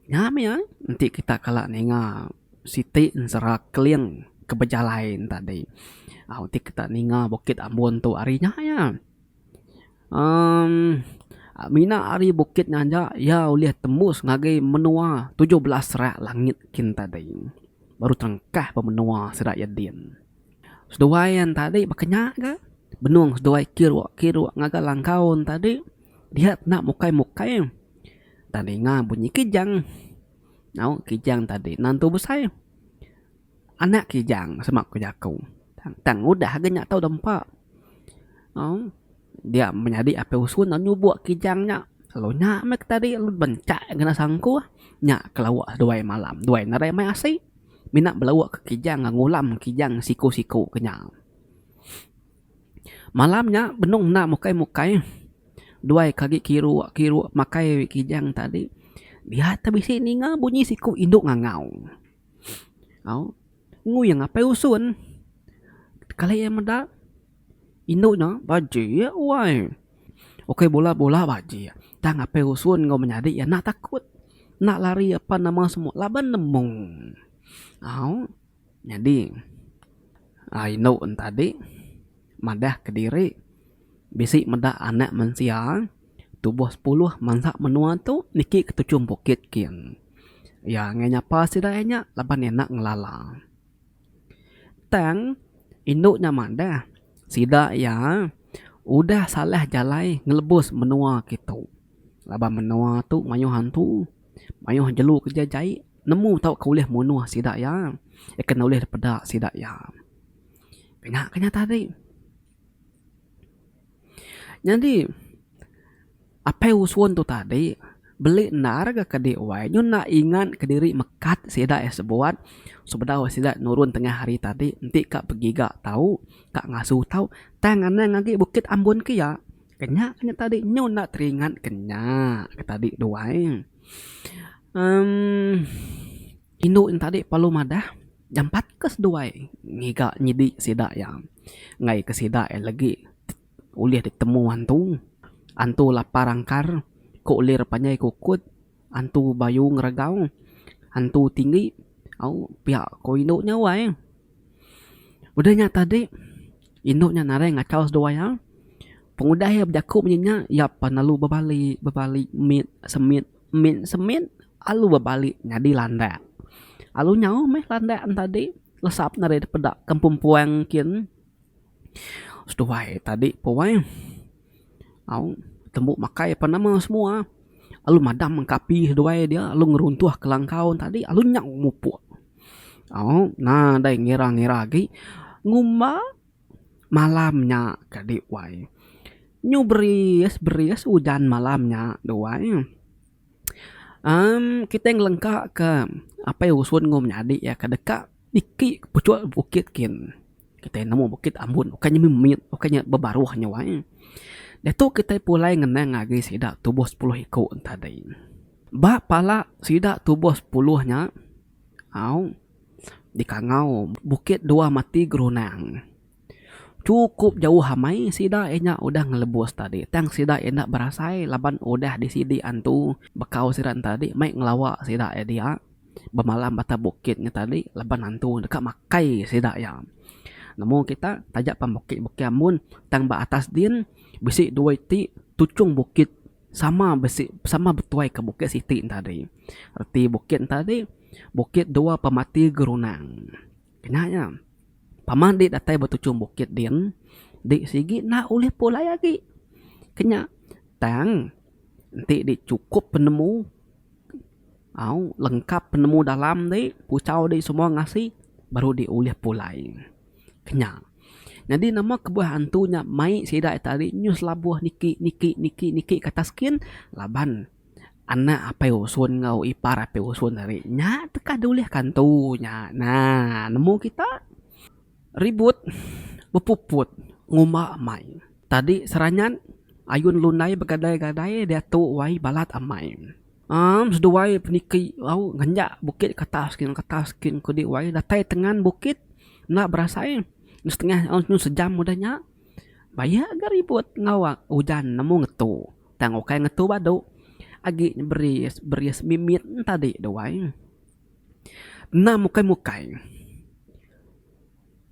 Nya mih iya enti kita kala ninga siti ensera Keling ke bejalai ne tadi. Au ti kita ninga Bukit Ambun tu ari nya iya. Emm mina ari bukit nya aja iya ulih tembus ngagai menua 17 serak langit kin tadi. Baru terengkah ba menua sida iya din. Seduai iya tadi baka nya ga benung seduai kiruk kiruk ngaga langkau ne tadi dia enda mukai mukai tang ninga bunyi kijang. Au kijang tadi nantu besai. Anak kijang sema ku jaku. Tang udah ga nya tau dempa. Au dia menyadi apai usun lalu nyubok kijang nya. Lalu nya meh ke tadi lalu benchak ngena sangkuh nya ke lauk seduai malam. Duai nadai mai asi mina belauk ke kijang ngulam kijang siku-siku ke nya. Malam nya benung enda mukai-mukai duai ke agi kiruk-kiruk makai kijang tadi dia te bisi ninga bunyi siku indu ngangau. Au nguyang apai usun kali iya meda indu nya bajik wai ukai bula bula bajik tang apai usun enggau menyadi iya enda takut enda lari apan nama semua laban nemu au nyadi indu ne tadi madah kediri bisi meda anak mensia tubuh sepuluh mansa menua tu niki ke tuchum bukit kin. Iya enggai nyapa sida iya nya laban iya enda ngelala. Tang indu nya madah sida iya udah salah jalai ngelebus menua kitu laban menua tu mayuh antu mayuh jelu ke jai nemu tauka ulih munuh sida iya eken ulih dipeda sida iya. Nya ke nya tadi. Nyadi apai usun tu tadi beli endar ga kedi wai nyu enda ingat kediri mekat sida iya sebuat sebedau sida nurun tengah hari tadi enti ka begiga tau ka ngasu tau tang anang agi bukit ambun ke iya. Ke nya ke nya tadi nyu enda teringat ke nya ke tadi duai emm indu nya tadi perlu madah jampat ke seduai ngiga nyidi sida iya enggai ke sida iya legi. Ulih ditemu antu. Antu lapar angkar, ku ulir panjai kukut, antu bayu ngeregau, antu tinggi au pia ku indu nya wai. Udah nya tadi indu nya nadai ngachau seduai iya. Pengudah iya bejaku munyi nya, iya pan lalu bebali, bebali mit semit, mit semit alu bebali nyadi landak. Alu nyau meh landak ne tadi lesap nadai dipeda kampung puang kin. Seduai tadi puai au tembu makai apan nama semua alu madam ka api seduai dia alu ngeruntuh ke langkau ne tadi alu nyau mupuk. Au nadai ngira ngira agi ngumba malam nya kadi wai. Nyu beris beris ujan malam nya duai. Emm kitai ngelengka ka apai usun enggau menyadi iya ka deka niki puchuk bukit kin. Kitai nemu bukit ambun ukai nya mimit ukai nya bebaruh nya wai. Diatu kitai pulai ngenang agi sida tubuh sepuluh iku ne tadi. Ba pala sida tubuh sepuluh nya au dikangau bukit dua mati gerunang. Chukup jauh amai sida iya nya udah ngelebus tadi tang sida iya enda berasai laban udah disidi antu bekau sida ne tadi mei ngelawa sida iya dia bemalam atas bukit nya tadi laban antu deka makai sida iya. Nemu kita taja pan bukit bukit ambun tang ba atas din bisi dua iti tuchung bukit sama bisi sama betuai ke bukit siti ne tadi. Reti bukit ne tadi bukit dua pemati gerunang. Kena nya. Pama dik datai ba tuchung bukit din, dik sigi enda ulih pulai agi. Kenya tang enti dik chukup penemu au lengkap penemu dalam dik puchau dik semua ngasi baru dik ulih pulai. Kenya. Nyadi nama kebuah antu nya mai sida tadi nyus labuh niki niki niki niki ke atas kin laban. Anak apai usun enggau ipar apai usun ari nya teka dulih kantu nya nah nemu kita ribut bepuput ngumba amai tadi seranyat ayun lundai begadai gadai diatu wai balat amai um seduai peniki au ngenja bukit ke atas kin ke atas kin kudi wai datai tengan bukit enda berasai setengah sejam udah nya bayak ga ribut enggau ujan nemu ngetu. Tang ukai ngetu badu agi beris beris mimit tadi tu ai. Enda mukai mukai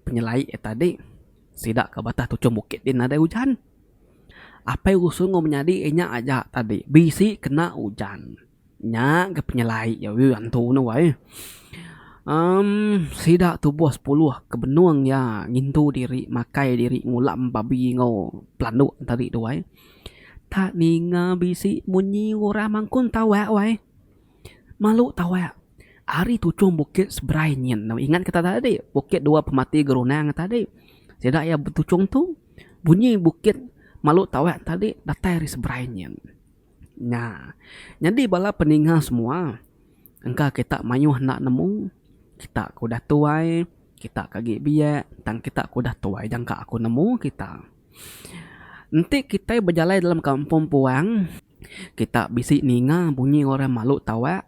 penyelai tadi sida ke batah tuchum bukit ti nadai ujan. Apai usu enggau menyadi inya aja tadi bisi kena ujan. Nya ga penyelai iya ui antu ne wai. Emm sida tubuh sepuluh ke benung iya ngintu diri makai diri ngulam babi enggau pelanduk tadi tu wai. Tak ninga bisi munyi orang mangkun tawak wai. Malu tawak ari tuchung bukit seberai nyin ingat kita tadi bukit dua pemati gerunang tadi sida iya betuchung tu bunyi bukit malu tawak tadi datai ari seberai nyin. Nya. Nyadi bala peninga semua, engka kita mayuh enda nemu, kita ke udah tuai, kita ke agi biak, tang kita ke udah tuai jangka aku nemu kita. Enti kitai bejalai dalam kampung puang, kita bisi ninga bunyi orang malu tawak,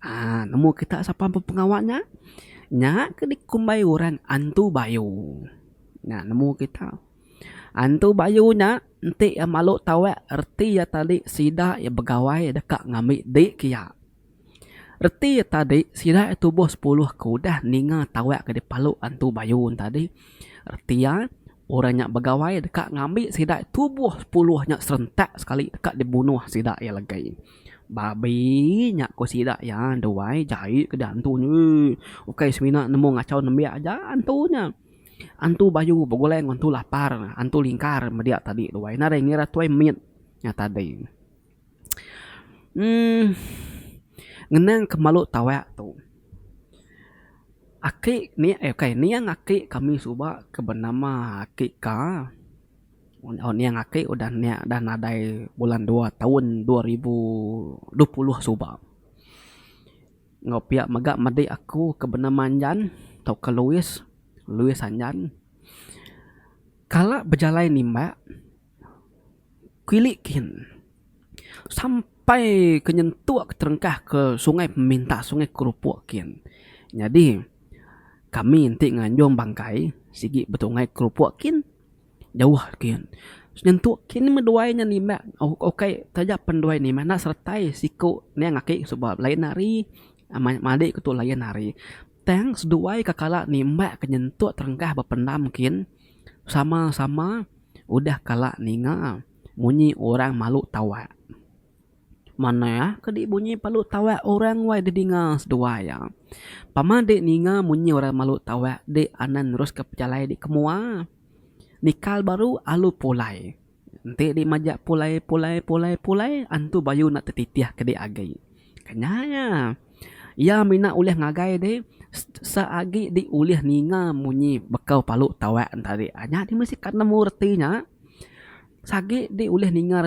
aaa nemu kita sapa empu pengawa nya? Nya ke dikumbai orang antu bayu. Nya nemu kita. Antu bayu nya enti iya malu tawak reti iya tadi sida iya begawai deka ngambi dik kiya. Reti iya tadi sida iya tubuh sepuluh ke udah ninga tawak ke dipalu antu bayu ne tadi reti iya orang nya begawai deka ngambi sida tubuh sepuluh nya serentak sekali deka dibunuh sida iya legi. Babi nya ku sida iya duai jai ke antu nya ukai semina nemu ngachau nembiak aja antu nya. Antu bayu begulai enggau antu lapar, antu lingkar media tadi tu ai. Nadai ngira tuai mit nya tadi. Uhh ngenang ke malu tawak tu. Aki ni eh ukai niang aki kami suba ke benama aki ka. Niang aki udah nya udah nadai bulan dua taun 2020 suba. Enggau pia mega medi aku ke benama Anjan tauka Louis, Louis Anjan kala bejalai nimbak kili kin sampai ke nyentuk ke terengkah ke sungai peminta sungai kerupok kin. Nyadi kami enti nganjung bangkai sigi betungai kerupok kin. Jauh kin. Nyentuk kin meh duai nya nimbak ukai taja pen duai nimbak enda seretai siku niang aki suba lain hari madi ku tu lain hari. Tang seduai ke kala nimbak ke nyentuk terengkah ba pendam kin sama sama. udah kala ninga munyi orang malu tawak. Manah ke di bunyi palu tawak orang wai didinga seduai iya. Pama di ninga munyi orang malu tawak di anan neruska pejalai di ke mua. Nikal baru alu pulai. Enti di majak pulai pulai pulai pulai antu bayu enda tetitih ke di agi. Kenya iya. Iya mina ulih ngagai di seagi di ulih ninga munyi bekau palu tawak enta di. Nya di mesti ka nemu reti nya. Sagi di ulih ninga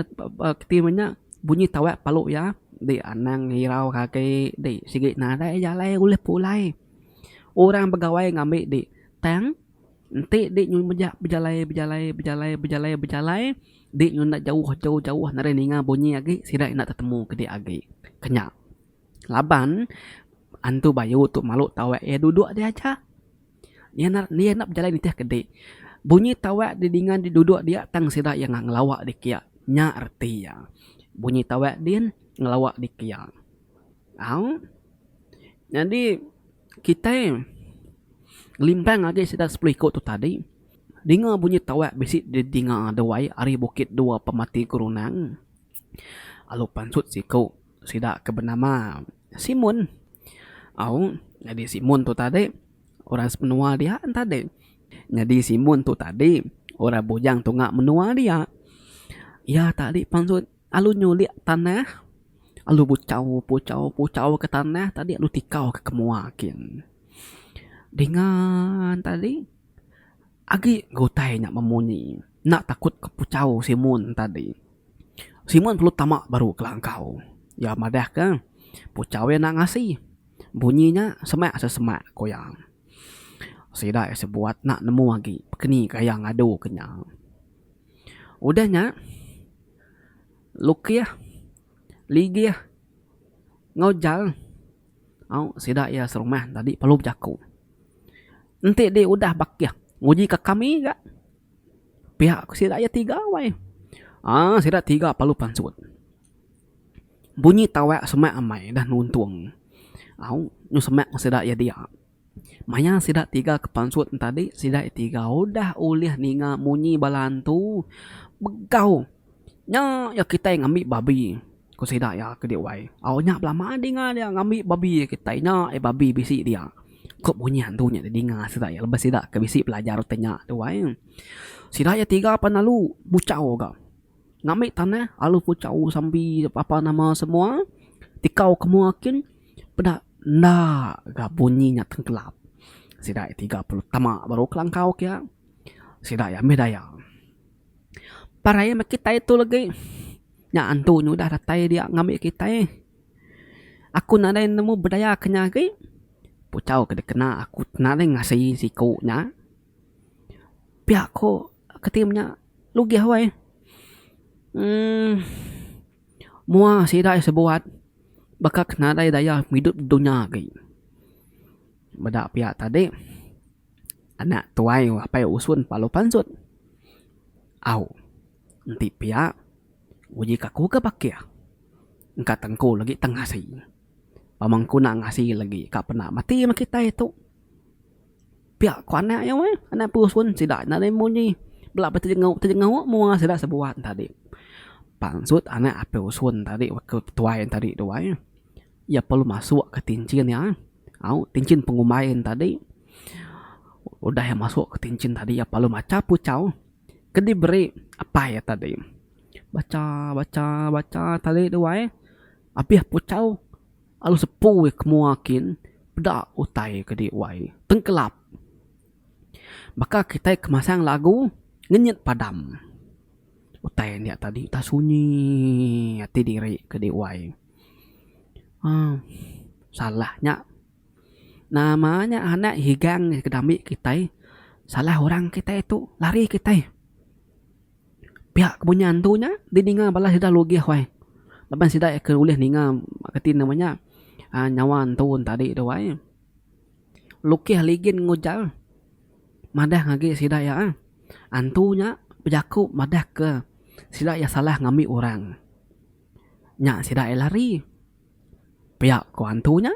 keti meh nya bunyi tawak palu iya di anang irau ke agi di sigi nadai jalai ulih pulai. Orang begawai ngambi di tang enti di nyu mejak bejalai bejalai bejalai bejalai bejalai di nyu enda jauh jauh jauh nadai ninga bunyi agi sida enda tetemu ke di agi. Ke nya laban antu bayu tu malu tawak iya duduk dia aja. Iya enda iya enda bejalai nitih ke dik. Bunyi tawak didinga di duduk dia tang sida iya ngelawa di kia. Nya reti iya. Bunyi tawak din ngelawa di kia. Au nyadi kitai ngelimpang agi sida sepuluh iku tu tadi dinga bunyi tawak bisi didinga duai ari bukit dua pemati gerunang lalu pansut siku sida ke benama Simun. Au nyadi Simun tu tadi orang semenua dia tadi. Nyadi Simun tu tadi orang bujang tunga menua dia. Iya tadi pansut lalu nyulik tanah lalu puchau puchau puchau ke tanah tadi lalu tikau ke mua kin. Dinga tadi agi ga utai nya memunyi enda takut ke puchau Simun tadi. Simun perlu tama baru ke langkau. Iya madahka puchau iya enda ngasi. Bunyi nya semak sesemak ku iya. Sida iya sebuat enda nemu agi pekeni gaya ngadu ke nya. Udah nya Lukih, Ligih enggau Jal au sida iya serumah tadi perlu bejaku. Enti dih udah bakih nguji ka kami ga. Pia ku sida iya tiga wai. Aaa sida tiga perlu pansut. Bunyi tawak semak amai dah nuntung au nyu semak sida iya dia. Maya sida tiga ke pansut ne tadi sida iya tiga udah ulih ninga munyi bala antu begau nya iya kitai ngambi babi ku sida iya ke di wai. Au nya belama dinga dia ngambi babi kitai nya iya babi bisi dia. Ku munyi antu nya didinga sida iya lebuh sida ke bisi belajar utai nya tu wai. Sida iya tiga pan lalu muchau ga. Ngambi tanah lalu puchau sambi apa nama semua tikau ke mua kin peda enda ga bunyi nya tengkelap. Sida iya 30 tama baru kelangkau kia. Sida iya mih daya. Parai meh kitai tu legi nya antu nyudah datai dia ngambi kitai. Aku nadai nemu bedaya ke nya agi. Puchau ke dikena aku nadai ngasi siku nya. Pia ko keti menya lugih wai uhh mua sida iya sebuat baka ke nadai daya ngidup dunya agi. Meda pia tadi anak tuai apai usun lalu pansut au enti pia uji ka ku ke bakih engka tengku lagi tang ngasi. Pamang ku enda ngasi lagi ka penda mati meh kitai tu. Pia ku anak iya weh, anak perusun sida nadai munyi bela betejenguk tejenguk mua sida sebuat tadi. Pansut anak apai usun tadi ke tuai tadi tu ai. Iya perlu masuk ke tinchin iya au tinchin pengumbai ne tadi. Udah iya masuk ke tinchin tadi iya perlu macha puchau ke diberi apai iya tadi. Bacha bacha bacha tadi tu ai abih puchau. Lalu sepu iya ke mua kin peda utai ke di wai tengkelap. Baka kitai ke masang lagu ngenyit padam. Utai nya tadi utai sunyi ati diri ke di wai. uhh salah nya nama nya anak higang ke diambi kitai salah orang kitai tu lari kitai. Pia ke munyi antu nya didinga bala sida lugih wai. Laban sida ke ulih ninga reti nama nya uhh nyawa antu ne tadi tu ai. Lukih ligin ngujal madah agi sida iya antu nya bejaku madah ke sida iya salah ngambi orang. Nya sida iya lari. Pia ku antu nya.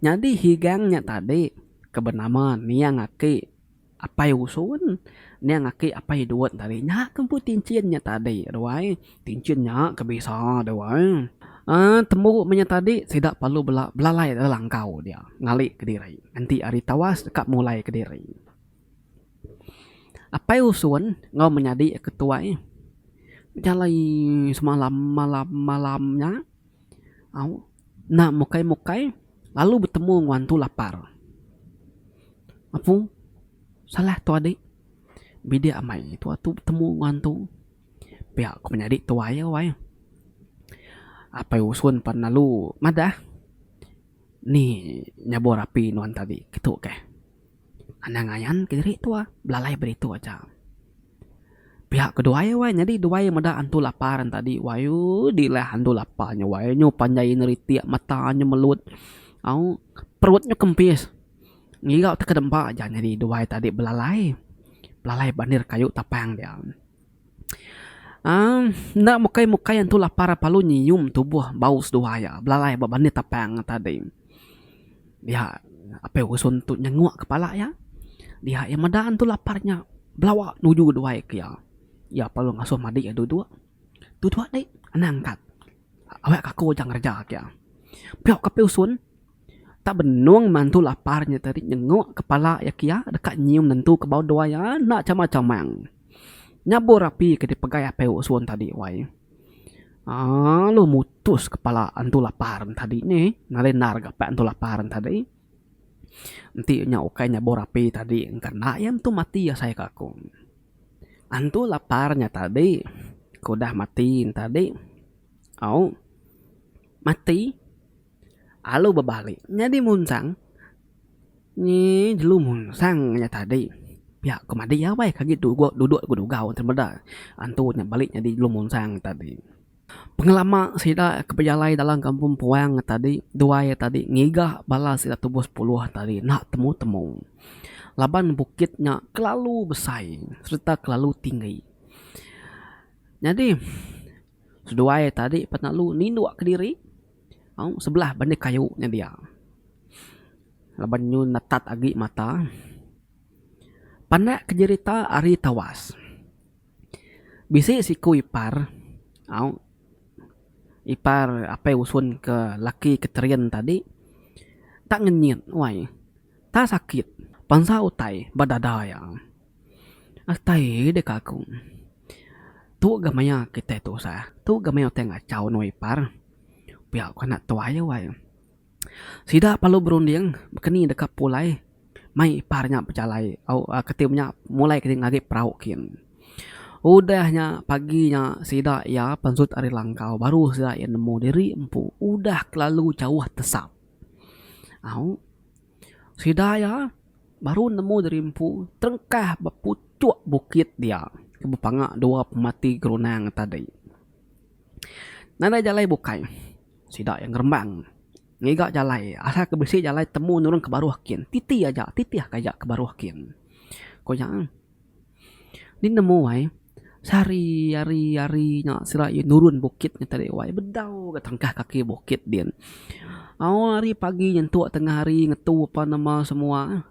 Nyadi higang nya tadi ke benama niang aki. Apai usun. Niang aki apai duit tadi nya ke empu tinchin nya tadi ruai. Tinchin nya ke bisa tu ai. Aaa tembu meh nya tadi sida perlu bela belalai da langkau dia ngali kediri enti hari tawas deka mulai kediri. Apai usun enggau menyadi ketuai bejalai semalam malam malam nya au enda mukai mukai lalu betemu enggau antu lapar. Apu salah tu adi bidik amai tu atu betemu enggau antu. Pia ku menyadi tuai wai. Apai usun pan lalu madah ni nyabur api nuan tadi kitu keh. Anang ayan kediri tua belalai beritu aja. Pia ku duai wai nyadi duai meda antu lapar tadi wai ooh dilah antu lapar nya wai nyu panjai neritik mata nyu melut au perut nyu kempis ngiga tekedempa aja nyadi duai tadi belalai belalai bandir kayu tapang dia. Aaa enda mukai mukai antu lapar lalu nyium tubuh bau seduai iya belalai ba bandir tapang tadi. Dia apai usun tu nyenguk kepala iya dia iya meda antu lapar nya belawa nuju duai ke iya. Iya perlu ngasuh madi iya duduk. Duduk adi anang angkat awak ka aku aja ngereja ke iya. Pia ke apai usun. Tak benung mantu lapar nya tadi nyenguk kepala iya kia deka nyium nentu ke bau dua iya enda chama chamang. Nyabur api ke dipegai apai usun tadi wai. Aaa lalu mutus kepala antu lapar ne tadi neh nadai endar ga apai antu lapar ne tadi. Enti nya ukai nyabur api tadi engka enda iya mentu mati asai ka aku. Antu lapar nya tadi ke udah mati ne tadi au mati. Alu bebali nyadi munsang nyi jelu munsang nya tadi pia ku madi iya weh ke agi duduk duduk dugau enti meda antu nya bali nyadi jelu munsang tadi. Pengelama sida ke bejalai dalam kampung puang tadi duai tadi ngiga bala sida tubuh sepuluh tadi enda temu temu laban bukit nya kelalu besai sereta kelalu tinggi. Nyadi seduai tadi penalu ninduk kediri. Au sebelah ba nih kayu nya dia. Laban nyu netat agi mata. Pandak ke jerita ari tawas. Bisi siku ipar au ipar apai usun ke laki ke terin tadi tak ngenyit wai tak sakit pansa utai ba dada iya. Atai deka aku. Tu ga maya kitai tusah. Tu ga maya utai ngachau nuan ipar. Pia ku anak tuai wai. Sida perlu berunding baka ni deka pulai mai ipar nya bejalai au keti nya mulai ke ngagai perau kin. Udah nya pagi nya sida iya pansut ari langkau baru sida iya nemu diri empu udah kelalu jauh tesap. Au sida iya. Baru nemu diri empu terengkah ba puchuk bukit dia ke bepanga dua pemati gerunang tadi. Nadai jalai bukai sida iya ngerembang ngiga jalai asal ke bisi jalai temu nurun ke baruh kin titi aja titih ke aja ke baruh kin. Ku iya Ni nemu ai sehari hari hari nya sida iya nurun bukit nya tadi wai bedau ga tangkah kaki bukit din. Au hari pagi nyentuk tengah hari ngetu apan nama semua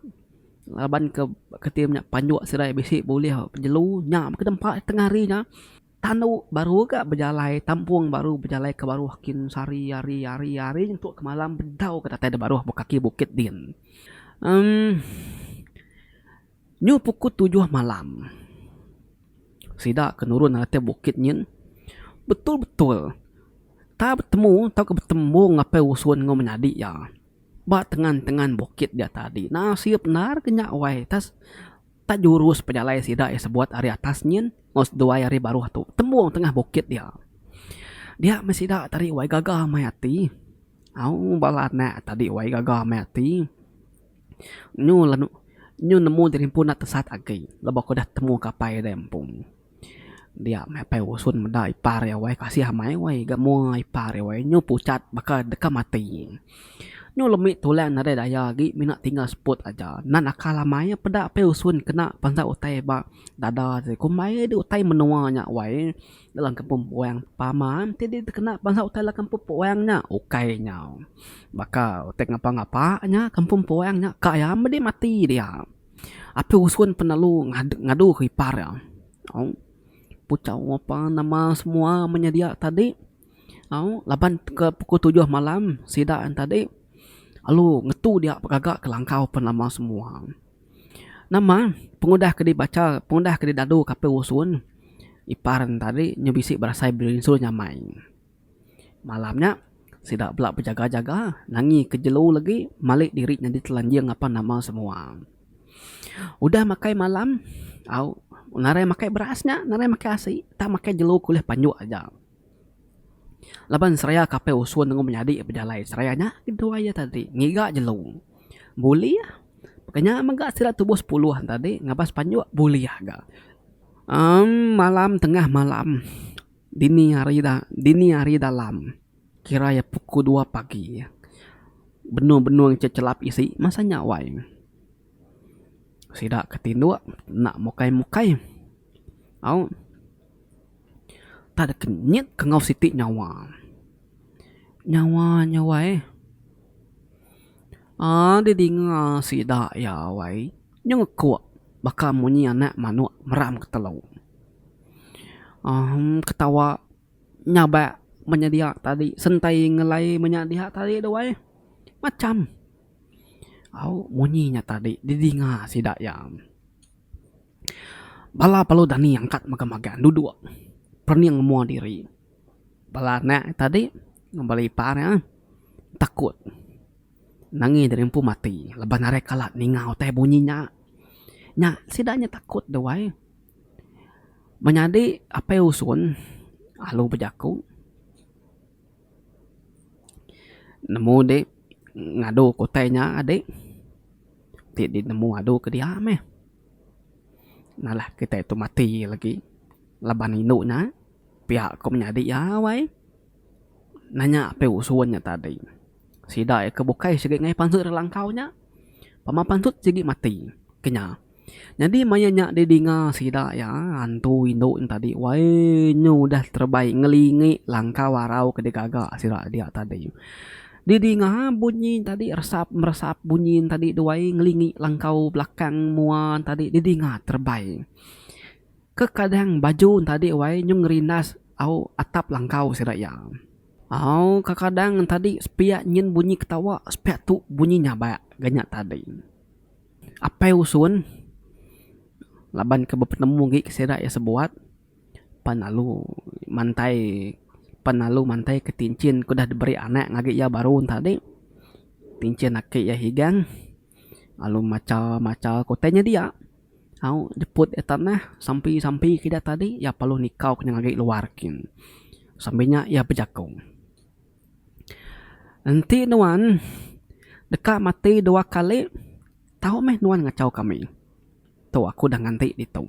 laban ke keti nya panjuk sida bisi bulih jelu nya meh ke nempa tengah hari nya tandu baru ga bejalai tampung baru bejalai ke baruh kin sehari hari hari hari nyentuk ke malam bedau ga datai da baruh ba kaki bukit din. Emm. Nyu pukul tujuh malam sida ke nurun ari bukit nyin betul betul tak betemu tauka betembung apai usun enggau menyadi iya ba tengan tengan bukit dia tadi nasib endar ke nya wai tas tak jurus pejalai sida iya sebuat ari atas nyin enggau seduai ari baruh tu tembung tengah bukit dia. Dia meh sida tadi wai gaga amai ati au bala anak tadi wai gaga amai ati. Nyu lalu nyu nemu diri empu enda tesat agi lebuh ku udah temu ke apai deh empu. Dia meh apai usun meda ipar iya wai kasih amai wai ga mua ipar iya wai nyu pucat baka deka mati. Nyu lemi tulang nadai daya agi mina tinggal seput aja. Nan akal amai peda apai usun kena pansa utai ba dada ti kumbai deh utai menua nya wai dalam kampung puang pama ti deh kena bansa utai dalam kampung puang nya ukai nya. Baka utai ngapa ngapa nya kampung puang nya ka iya medi mati dia. Api usun penelu ngadu ke ipar iya. Au puchau apa nama semua menyedia tadi au laban ke pukul tujuh malam sida tadi lalu ngetu dia begaga ke langkau penama semua. Nama pengudah ke dibacha pengudah ke didadu ke api usun ipar ne tadi nyu bisi berasai berinsul nyamai. Malam nya sida bela bejaga-jaga nangi ke jelu legi malik diri nyadi telanjing apan nama semua. Udah makai malam au ngarai makai beras nya ngarai makai asi tang makai jelu ke ulih panjuk aja. Laban seraya ke apai usun enggau menyadi bejalai seraya nya keduai iya tadi ngiga jelu. Bulih baka nya mega sida tubuh sepuluh tadi ngabas panjuk bulih ga. Emm malam tengah malam dini hari da dini hari dalam kira iya pukul dua pagi benung benung chelap isi masa nya wai. Sida ke tinduk enda mukai mukai au. Tak deka nyit ke enggau siti nyawa. Nyawa nya wai aaa didinga sida iya wai nyengekuk baka munyi anak manuk meram ke telu. Aaa ketawa nyabak menyedia tadi sentai ngelai menyedia tadi tu wai macam au munyi nya tadi didinga sida iya. Bala perlu dani angkat magang-magang duduk perening mua diri. Bala anak tadi bala ipar iya takut nangi diri empu mati laban arai kala ninga utai bunyi nya. Nya sida nya takut deh wai. Menyadi apai usun alu bejaku nemu dik ngadu ke utai nya adik ti dik nemu adu ke dia meh. Ngalah kitai tu mati lagi laban indu nya pia ko menyadi iya wai nanya apai usun nya tadi. Sida iya ke bukai sigi ngai pansut ari langkau nya pama pansut sigi mati ke nya. Nyadi maya nya didinga sida iya antu indu nya tadi wai nyu udah terebai ngelingi langkau arau ke digaga sida dia tadi. Didinga bunyi tadi resap meresap bunyi tadi duai ngelingi langkau belakang mua tadi didinga terebai. Kekadang baju tadi wai nyu ngerindas au atap langkau sida iya. Au kekadang tadi sepiak nyin bunyi ketawa sepiak tu bunyi nyabak ga nya tadi. Apai usun laban ke bepenemu agi ke sida iya sebuat. Pan lalu mantai pan lalu mantai ke tinchin ke udah diberi anak ngagai iya baru ne tadi. Tinchin aki iya higang lalu macha macha ke utai nya dia. Au jeput iya tanah sampi sampi ke ida tadi iya perlu nikau ke ngagai luar kin. Sambil nya iya bejaku. Enti nuan deka mati dua kali tau meh nuan ngachau kami. Tu aku udah nganti ditu.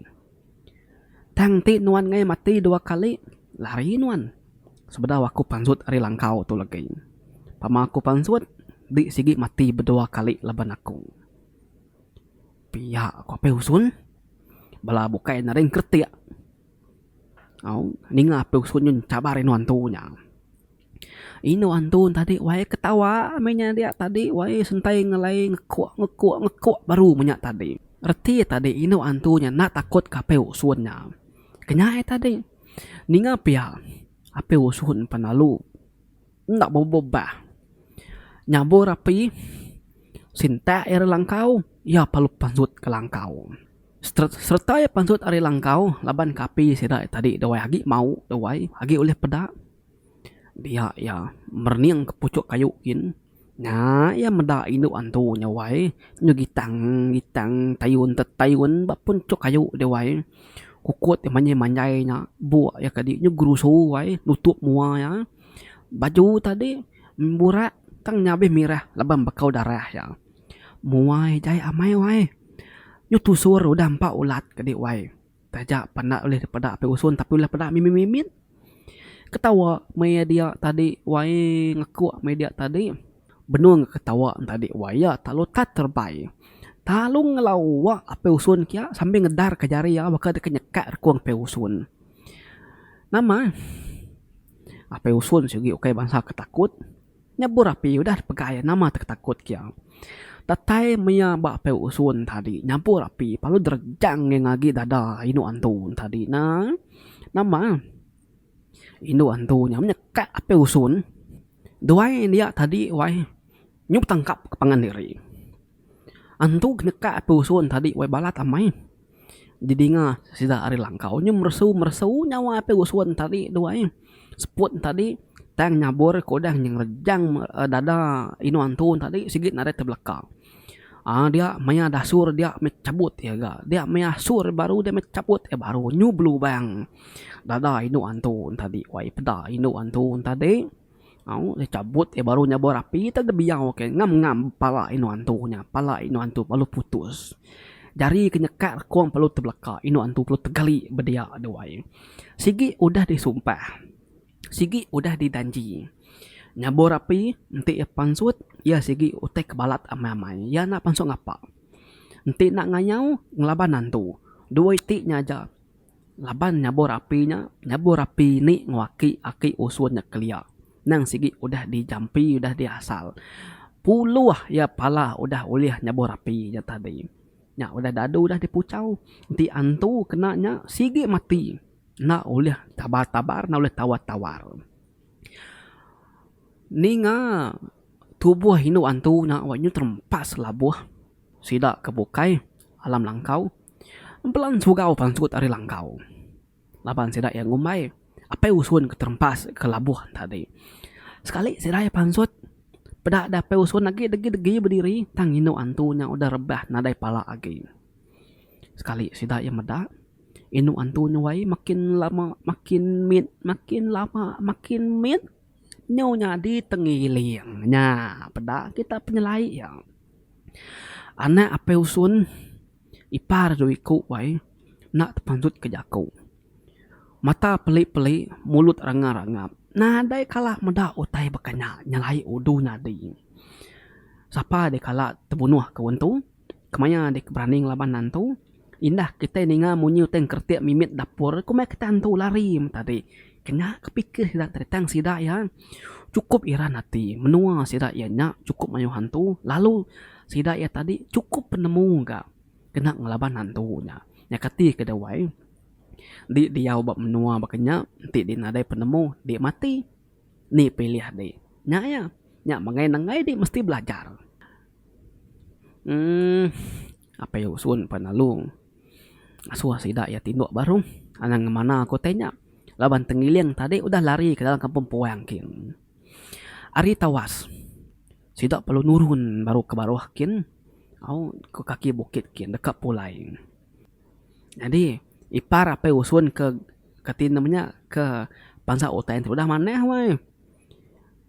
Tang enti nuan ngai mati dua kali, lari nuan sebedau aku pansut ari langkau tu legi. Pama aku pansut, di sigi mati bedua kali laban aku. Pia ku Apai Usun, bala bukai nadai engkeretik. Au ninga Apai Usun nyun chabar inu antu nya. Indu antu tadi wai ketawa meh nya dia tadi wai sentai ngelai ngekuk ngekuk ngekuk baru meh nya tadi. Reti tadi indu antu nya enda takut ke apai usun nya. Ke nya iya tadi ninga pia apai usun pan lalu enda bebah nyabur api sintak iya langkau iya perlu pansut ke langkau. Sereta iya pansut ari langkau laban ke api sida tadi dawai agi mau dawai agi ulih peda. Dia iya merening ke puchuk kayu gin nya iya meda indu antu nya wai nyu gitang gitang tayun tetayun ba pun chuk kayu deh wai kukut iya manjai manjai nya buk iya kadi nyu gerusu wai nutup mua iya baju tadi burak tang nya abih mirah laban bekau darah iya mua iya jai amai wai nyu tusur udah empa ulat kadi wai. Taja pan enda ulih dipeda apai usun tapi ulih peda mimit mimit. Ketawa meh iya dia tadi wai ngekuk meh dia tadi. Benung ketawa ne tadi wai iya telalu tat terebai. Telalu ngelawa apai usun kiya sambil ngedar ka jari iya baka deka nyekak rekung apai usun. Nama apai usun sigi ukai bansa ke takut. Nyebur api udah dipegai nama te takut kiya. Datai maya ba Apai Usun tadi nyampur api lalu derejang iya ngagi dada indu antu tadi ne. Nama indu antu nya menyekak Apai Usun duai dia tadi wai nyau betangkap ke pangan diri. Antu ke nyekak Apai Usun tadi wai balat amai didinga sida ari langkau nyu meresu meresu nyawa Apai Usun tadi duai seput tadi tang nyabur ke udah ngerejang dada indu antu tadi sigi nadai tebeleka. Aaa dia maya dasur dia meh chabut iya ga dia maya asur baru dia meh chabut iya baru nyu belubang dada indu antu tadi wai peda indu antu tadi. Au deh chabut iya baru nyabur api tau deh biau ke ngam ngam pala inu antu nya pala inu antu lalu putus. Jari ke nyekak rekung perlu tebeleka inu antu perlu tegali bedia duai. Sigi udah disumpah sigi udah didanji nyabur api enti iya pansut iya sigi utai ke balat amai amai iya enda pansut ngapa. Enti enda ngayau ngelaban antu dua iti nya aja. Laban nyabur api nya, nyabur api ni enggau aki aki usun nya kelia. Nang sigi udah dijampi udah diasal. Puluh iya pala udah ulih nyabur api nya tadi. Nya udah dadu udah dipuchau. Enti antu kena nya sigi mati. Enda ulih tabar tabar enda ulih tawar tawar. Ninga tubuh indu antu nya wak nyu terempas labuh. Sida ke bukai alam langkau empelan sugau pansut ari langkau laban sida iya ngumbai apai usun ke terempas ke labuh tadi. Sekali sida iya pansut peda da apai usun agi degi degi bediri tang indu antu nya udah rebah nadai pala agi. Sekali sida iya meda indu antu nya wai makin lama makin mit makin lama makin mit nyu nyadi tengiling nya peda kita penyelai iya. Anak apai usun ipar dua iku wai enda tepansut ke jaku. Mata peli-peli mulut rangap-rangap nadai kala meda utai baka nya nyelai udu nyadi. Sapa deh kala tebunuh ke untu kemaya deh berani ngelaban antu indah kitai ninga munyi utai ngeretik mimit dapur ku meh kitai antu lari meh tadi. Kena ke pikir sida tadi tang sida iya chukup iran ati menua sida iya nya chukup mayuh hantu lalu sida iya tadi chukup penemu ga kena ngelaban hantu nya. Nya kati ke dawai di diau ba menua baka nya enti di nadai penemu di mati ni pilih di. Nya iya nya menggai nenggai di mesti belajar. Uhh apai usun pan lalu. Asuh sida iya tinduk baru anang ngemana ku utai nya laban tengiling tadi udah lari ke dalam kampung puang kin. Ari tawas sida perlu nurun baru ke baruh kin au ke kaki bukit kin deka pulai. Nyadi ipar apai usun ke kati ne nya ke bansa utai udah manah weh.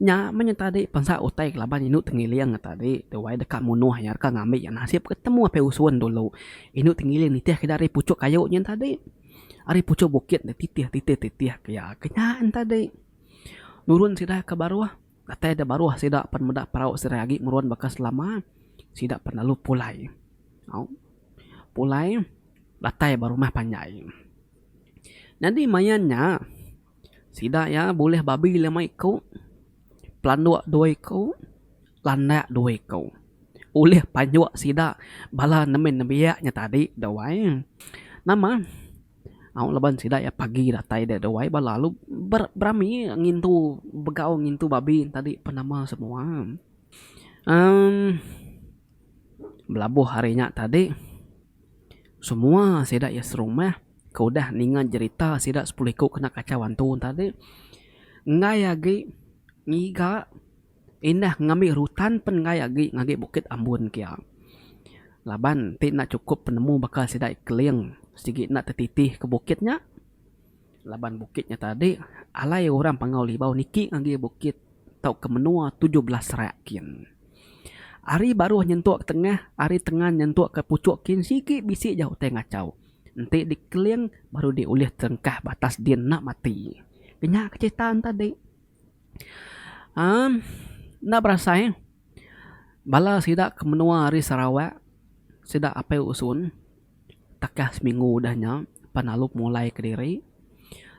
Nya meh nya tadi pansa utai laban indu tengiling tadi tuai deka munuh iya deka ngambi iya nasib ke temu apai usun dulu. Indu tengiling nitih ke ari puchuk kayu nyin tadi. Ari puchuk bukit ne titih titih titih ke iya ke nya tadi. Nurun sida ke baruh datai da baruh sida pan meda perau sida agi merun baka selama sida pan lalu pulai. Au pulai datai ba rumah panjai. Nyadi maya nya. Sida iya bulih babi lima iku, pelanduk dua iku, landak dua iku. Ulih panjuk sida bala nemin nembiak nya tadi deh wai. Nama au laban sida iya pagi datai deh wai bala lalu berami ngintu begau ngintu babi ne tadi pan nama semua. Emm belabuh hari nya tadi semua sida iya serumah. Ke udah ninga jerita sida sepuluh iku kena kachau antu tadi enggai agi ngiga indah ngambi rutan pen enggai agi ngagai bukit ambun kia. Laban ti enda chukup penemu baka sida keling sigi enda tetitih ke bukit nya laban bukit nya tadi alai orang Panggau Libau niki ngagai bukit tauka menua 17 rak kin. Ari baruh nyentuk ke tengah ari tengah nyentuk ke puchuk kin sigi bisi ja utai ngachau. Enti dikeling baru diulih terengkah ba atas din enda mati. Nya ke cerita ne tadi. Aaa enda berasai bala sida ke menua ari Sarawak sida apai usun takah seminggu udah nya pan lalu pemulai kediri.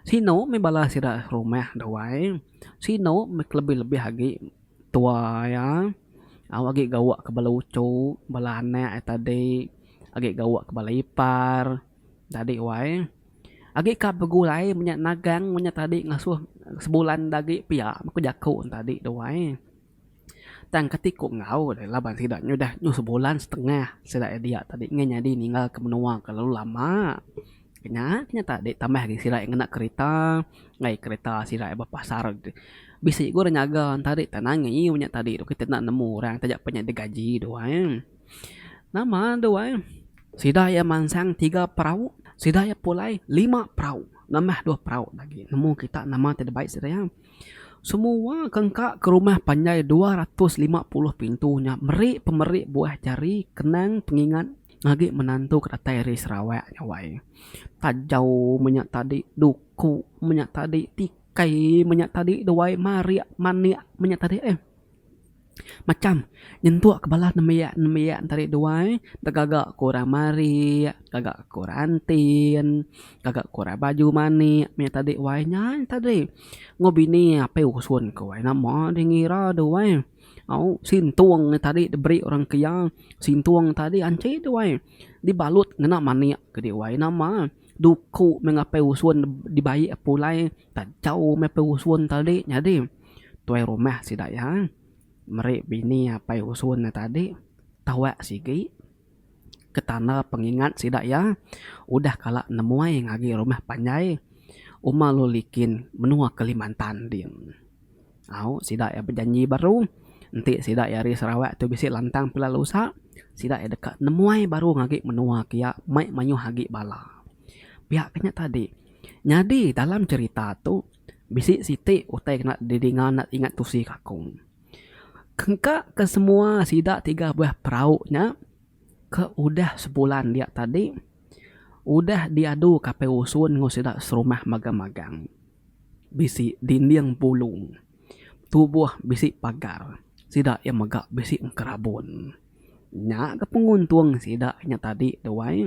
Sinu meh bala sida rumah dawai sinu meh kelebih lebih agi tua iya. Au agi gawa ke bala uchu, bala anak iya tadi, agi gawa ke bala ipar tadi wai. Agi ka begulai menya nagang menya tadi ngasuh sebulan da agi pia ku jaku ne tadi tu wai. Tang kati ku enggau deh laban sida nyudah nyu sebulan setengah sida iya dia tadi ngan nyadi ninggal ke menua kelalu lama. Nya nya tadi tambah agi sida iya ngena kerita ngagai kerita sida iya ba pasar bisi ku orang nyaga tadi tak nangi nya tadi tu kita enda nemu orang taja pan nya digaji tu ai. Nama tu ai sida iya mansang tiga perau sida iya pulai lima perau nambah dua perau lagi nemu kita nama ti dibai sida iya. Semua ke engka ke rumah panjai 250 pintu nya meri pemeri buah jari kenang pengingat agi menantu ke datai ari Sarawak nya wai. Tajau menya tadi, duku menya tadi, tikai menya tadi duai marik manik menya tadi eh. Macam nyentuk ke bala nembiak nembiak enti ari duai gaga ku orang marik gaga ku orang antin gaga ku orang baju manik mih tadi wai nya tadi enggau bini apai usun ku wai nama deh ngira deh wai au sintung tadi diberi orang ke iya sintung tadi anchi deh wai dibalut ngena manik ke deh wai nama duku meh apai usun dibai pulai tajau meh apai usun tadi nyadi. Tuai rumah sida iya meri bini apai usun ne tadi tawak sigi ke tanda pengingat sida iya udah kala nemuai ngagai rumah panjai uma lu likin menua Kalimantan din. Au sida iya bejanji baru enti sida iya ari Sarawak tu bisi lantang pila lusa sida iya deka nemuai baru ngagai menua kiya mai mayuh agi bala. Pia ke nya tadi nyadi dalam cherita tu. Bisi siti utai kena didinga enda ingat tusi ka aku. Kengka ke semua sida tiga buah perau nya ke udah sebulan dia tadi udah diadu ka apai usun enggau sida serumah magang-magang. Bisi dinding bulu, tubuh bisi pagar, sida iya mega bisi engkerabun. Nya ga penguntung sida nya tadi tu ai.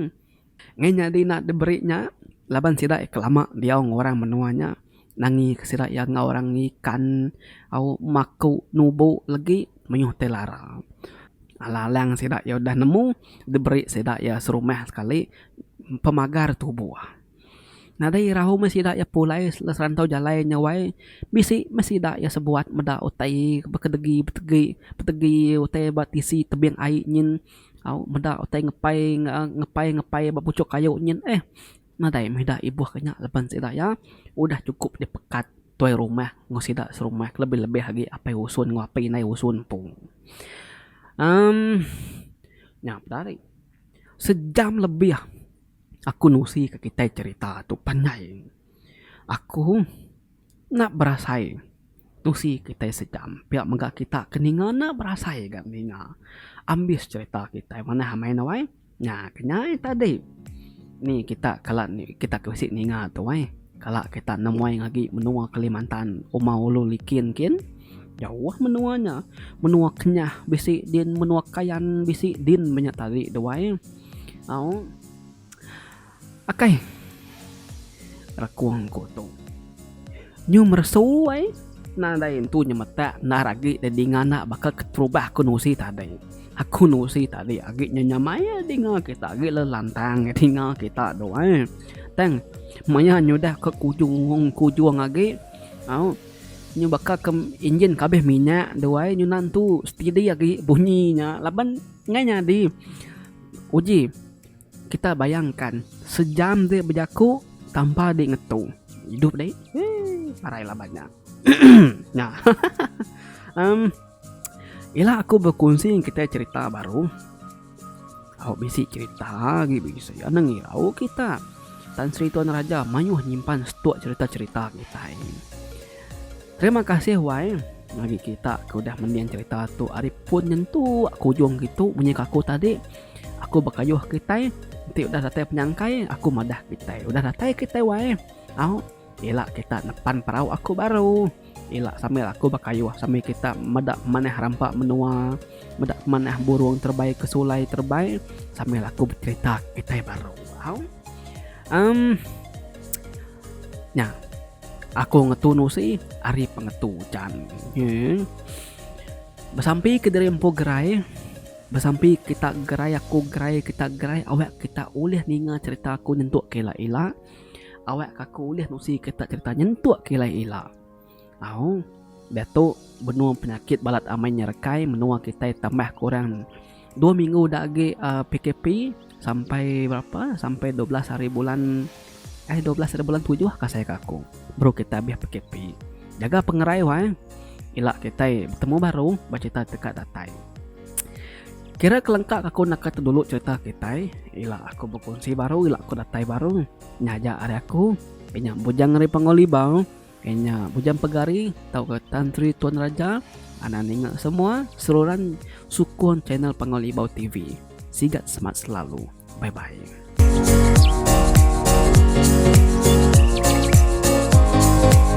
Ngai nyadi enda diberi nya laban sida ke lama diau enggau orang menua nya nangi ke sida iya enggau orang ngikan au maku nubu legi mayuh tai lara. Alang alang sida iya udah nemu diberi sida iya serumah sekali pemagar tubuh. Nadai irau meh sida iya pulai serantau jalai nya wai bisi meh sida iya sebuat meda utai bekedegi betegi betegi utai ba tisi tebing ai nyin. Au meda utai ngepai ngepai ngepai ba puchok kayu nyin eh nadai meh ida ibuh ke nya laban sida iya udah chukup dipekat tuai rumah enggau sida serumah kelebih lebih agi apai usun enggau apai indai usun empu. Emm nya peda ari sejam lebih aku nusi ka kitai cherita tu panjai aku. Enda berasai nusi kitai sejam pia mega kita ke ninga enda berasai ga ninga ambis cherita kitai manah amai ne wai nya ke nyai tadi ni kita kala kita ke bisi ninga tu ai kala kita nemuai agi menua Kalimantan uma ulu likin kin jauh menua nya menua Kenyah bisi din menua Kayan bisi din meh nya tadi tu ai au. Akai. Rekung ku tu. Nyu meresu ai. Nadai entu nyemetak endar agi da dinga enda baka keterubah aku nusi tadi. Aku nusi tadi agi nya nyamai ai dinga kita agi le lantang dinga kita tu ai. Tang maya nyudah ke kujung kujung agi au nyu baka ke injin ke abih minyak tu ai nyu enda entu setidi agi bunyi nya laban ngai nyadi. Uji. Kita bayangkan sejam dek bejaku tanpa dek ngetu. Idup dek. Hee parai laban nya. Nya. um ila aku bekunsi kita cerita baru. Au bisi cerita agi bisi anang irau kita. Tan Sri Tuan Raja mayuh nyimpan stuk cerita-cerita kitai. Terima kasih wai ngagai kita ke udah mending cerita tu ari pun nyentuk ke ujung kitu munyi ke aku tadi. Aku bekayuh kitai enti udah datai penyangkai aku madah kitai udah datai kitai wai. Au ila kita nepan perau aku baru. Ila sambil aku bekayuh sambil kita meda manah rampa menua meda manah burung terebai ke sulai terebai sambil aku becerita kitai baru. Au. Em nya aku ngetu nusi ari pengetu ujan. Besampi ke diri empu gerai, besampi kita gerai aku gerai kita gerai awak kita ulih ninga cherita aku nyentuk ke ila ila, awak ke aku ulih nusi kita cherita nyentuk ke ila ila. Au, diatu benung penyakit balat amai nyerekai menua kitai tambah kurang dua minggu da agi uhh PKP sampai berapa sampai 12 hari bulan eh 12 hari bulan tujuh kasai ka aku baru kitai abih PKP. Jaga pengerai wai ila kitai betemu baru ba cerita ti ka datai. Kira kelengka ka aku naka tu dulu cerita kitai ila aku bekunsi baru ila aku datai baru nya aja ari aku inya Bujang ari Panggau Libau. Inya Bujang Pegari tauka Tan Sri Tuan Raja anang ninga semua seruran sukung channel Panggau Libau TV. Sigat semat selalu. Bye bye.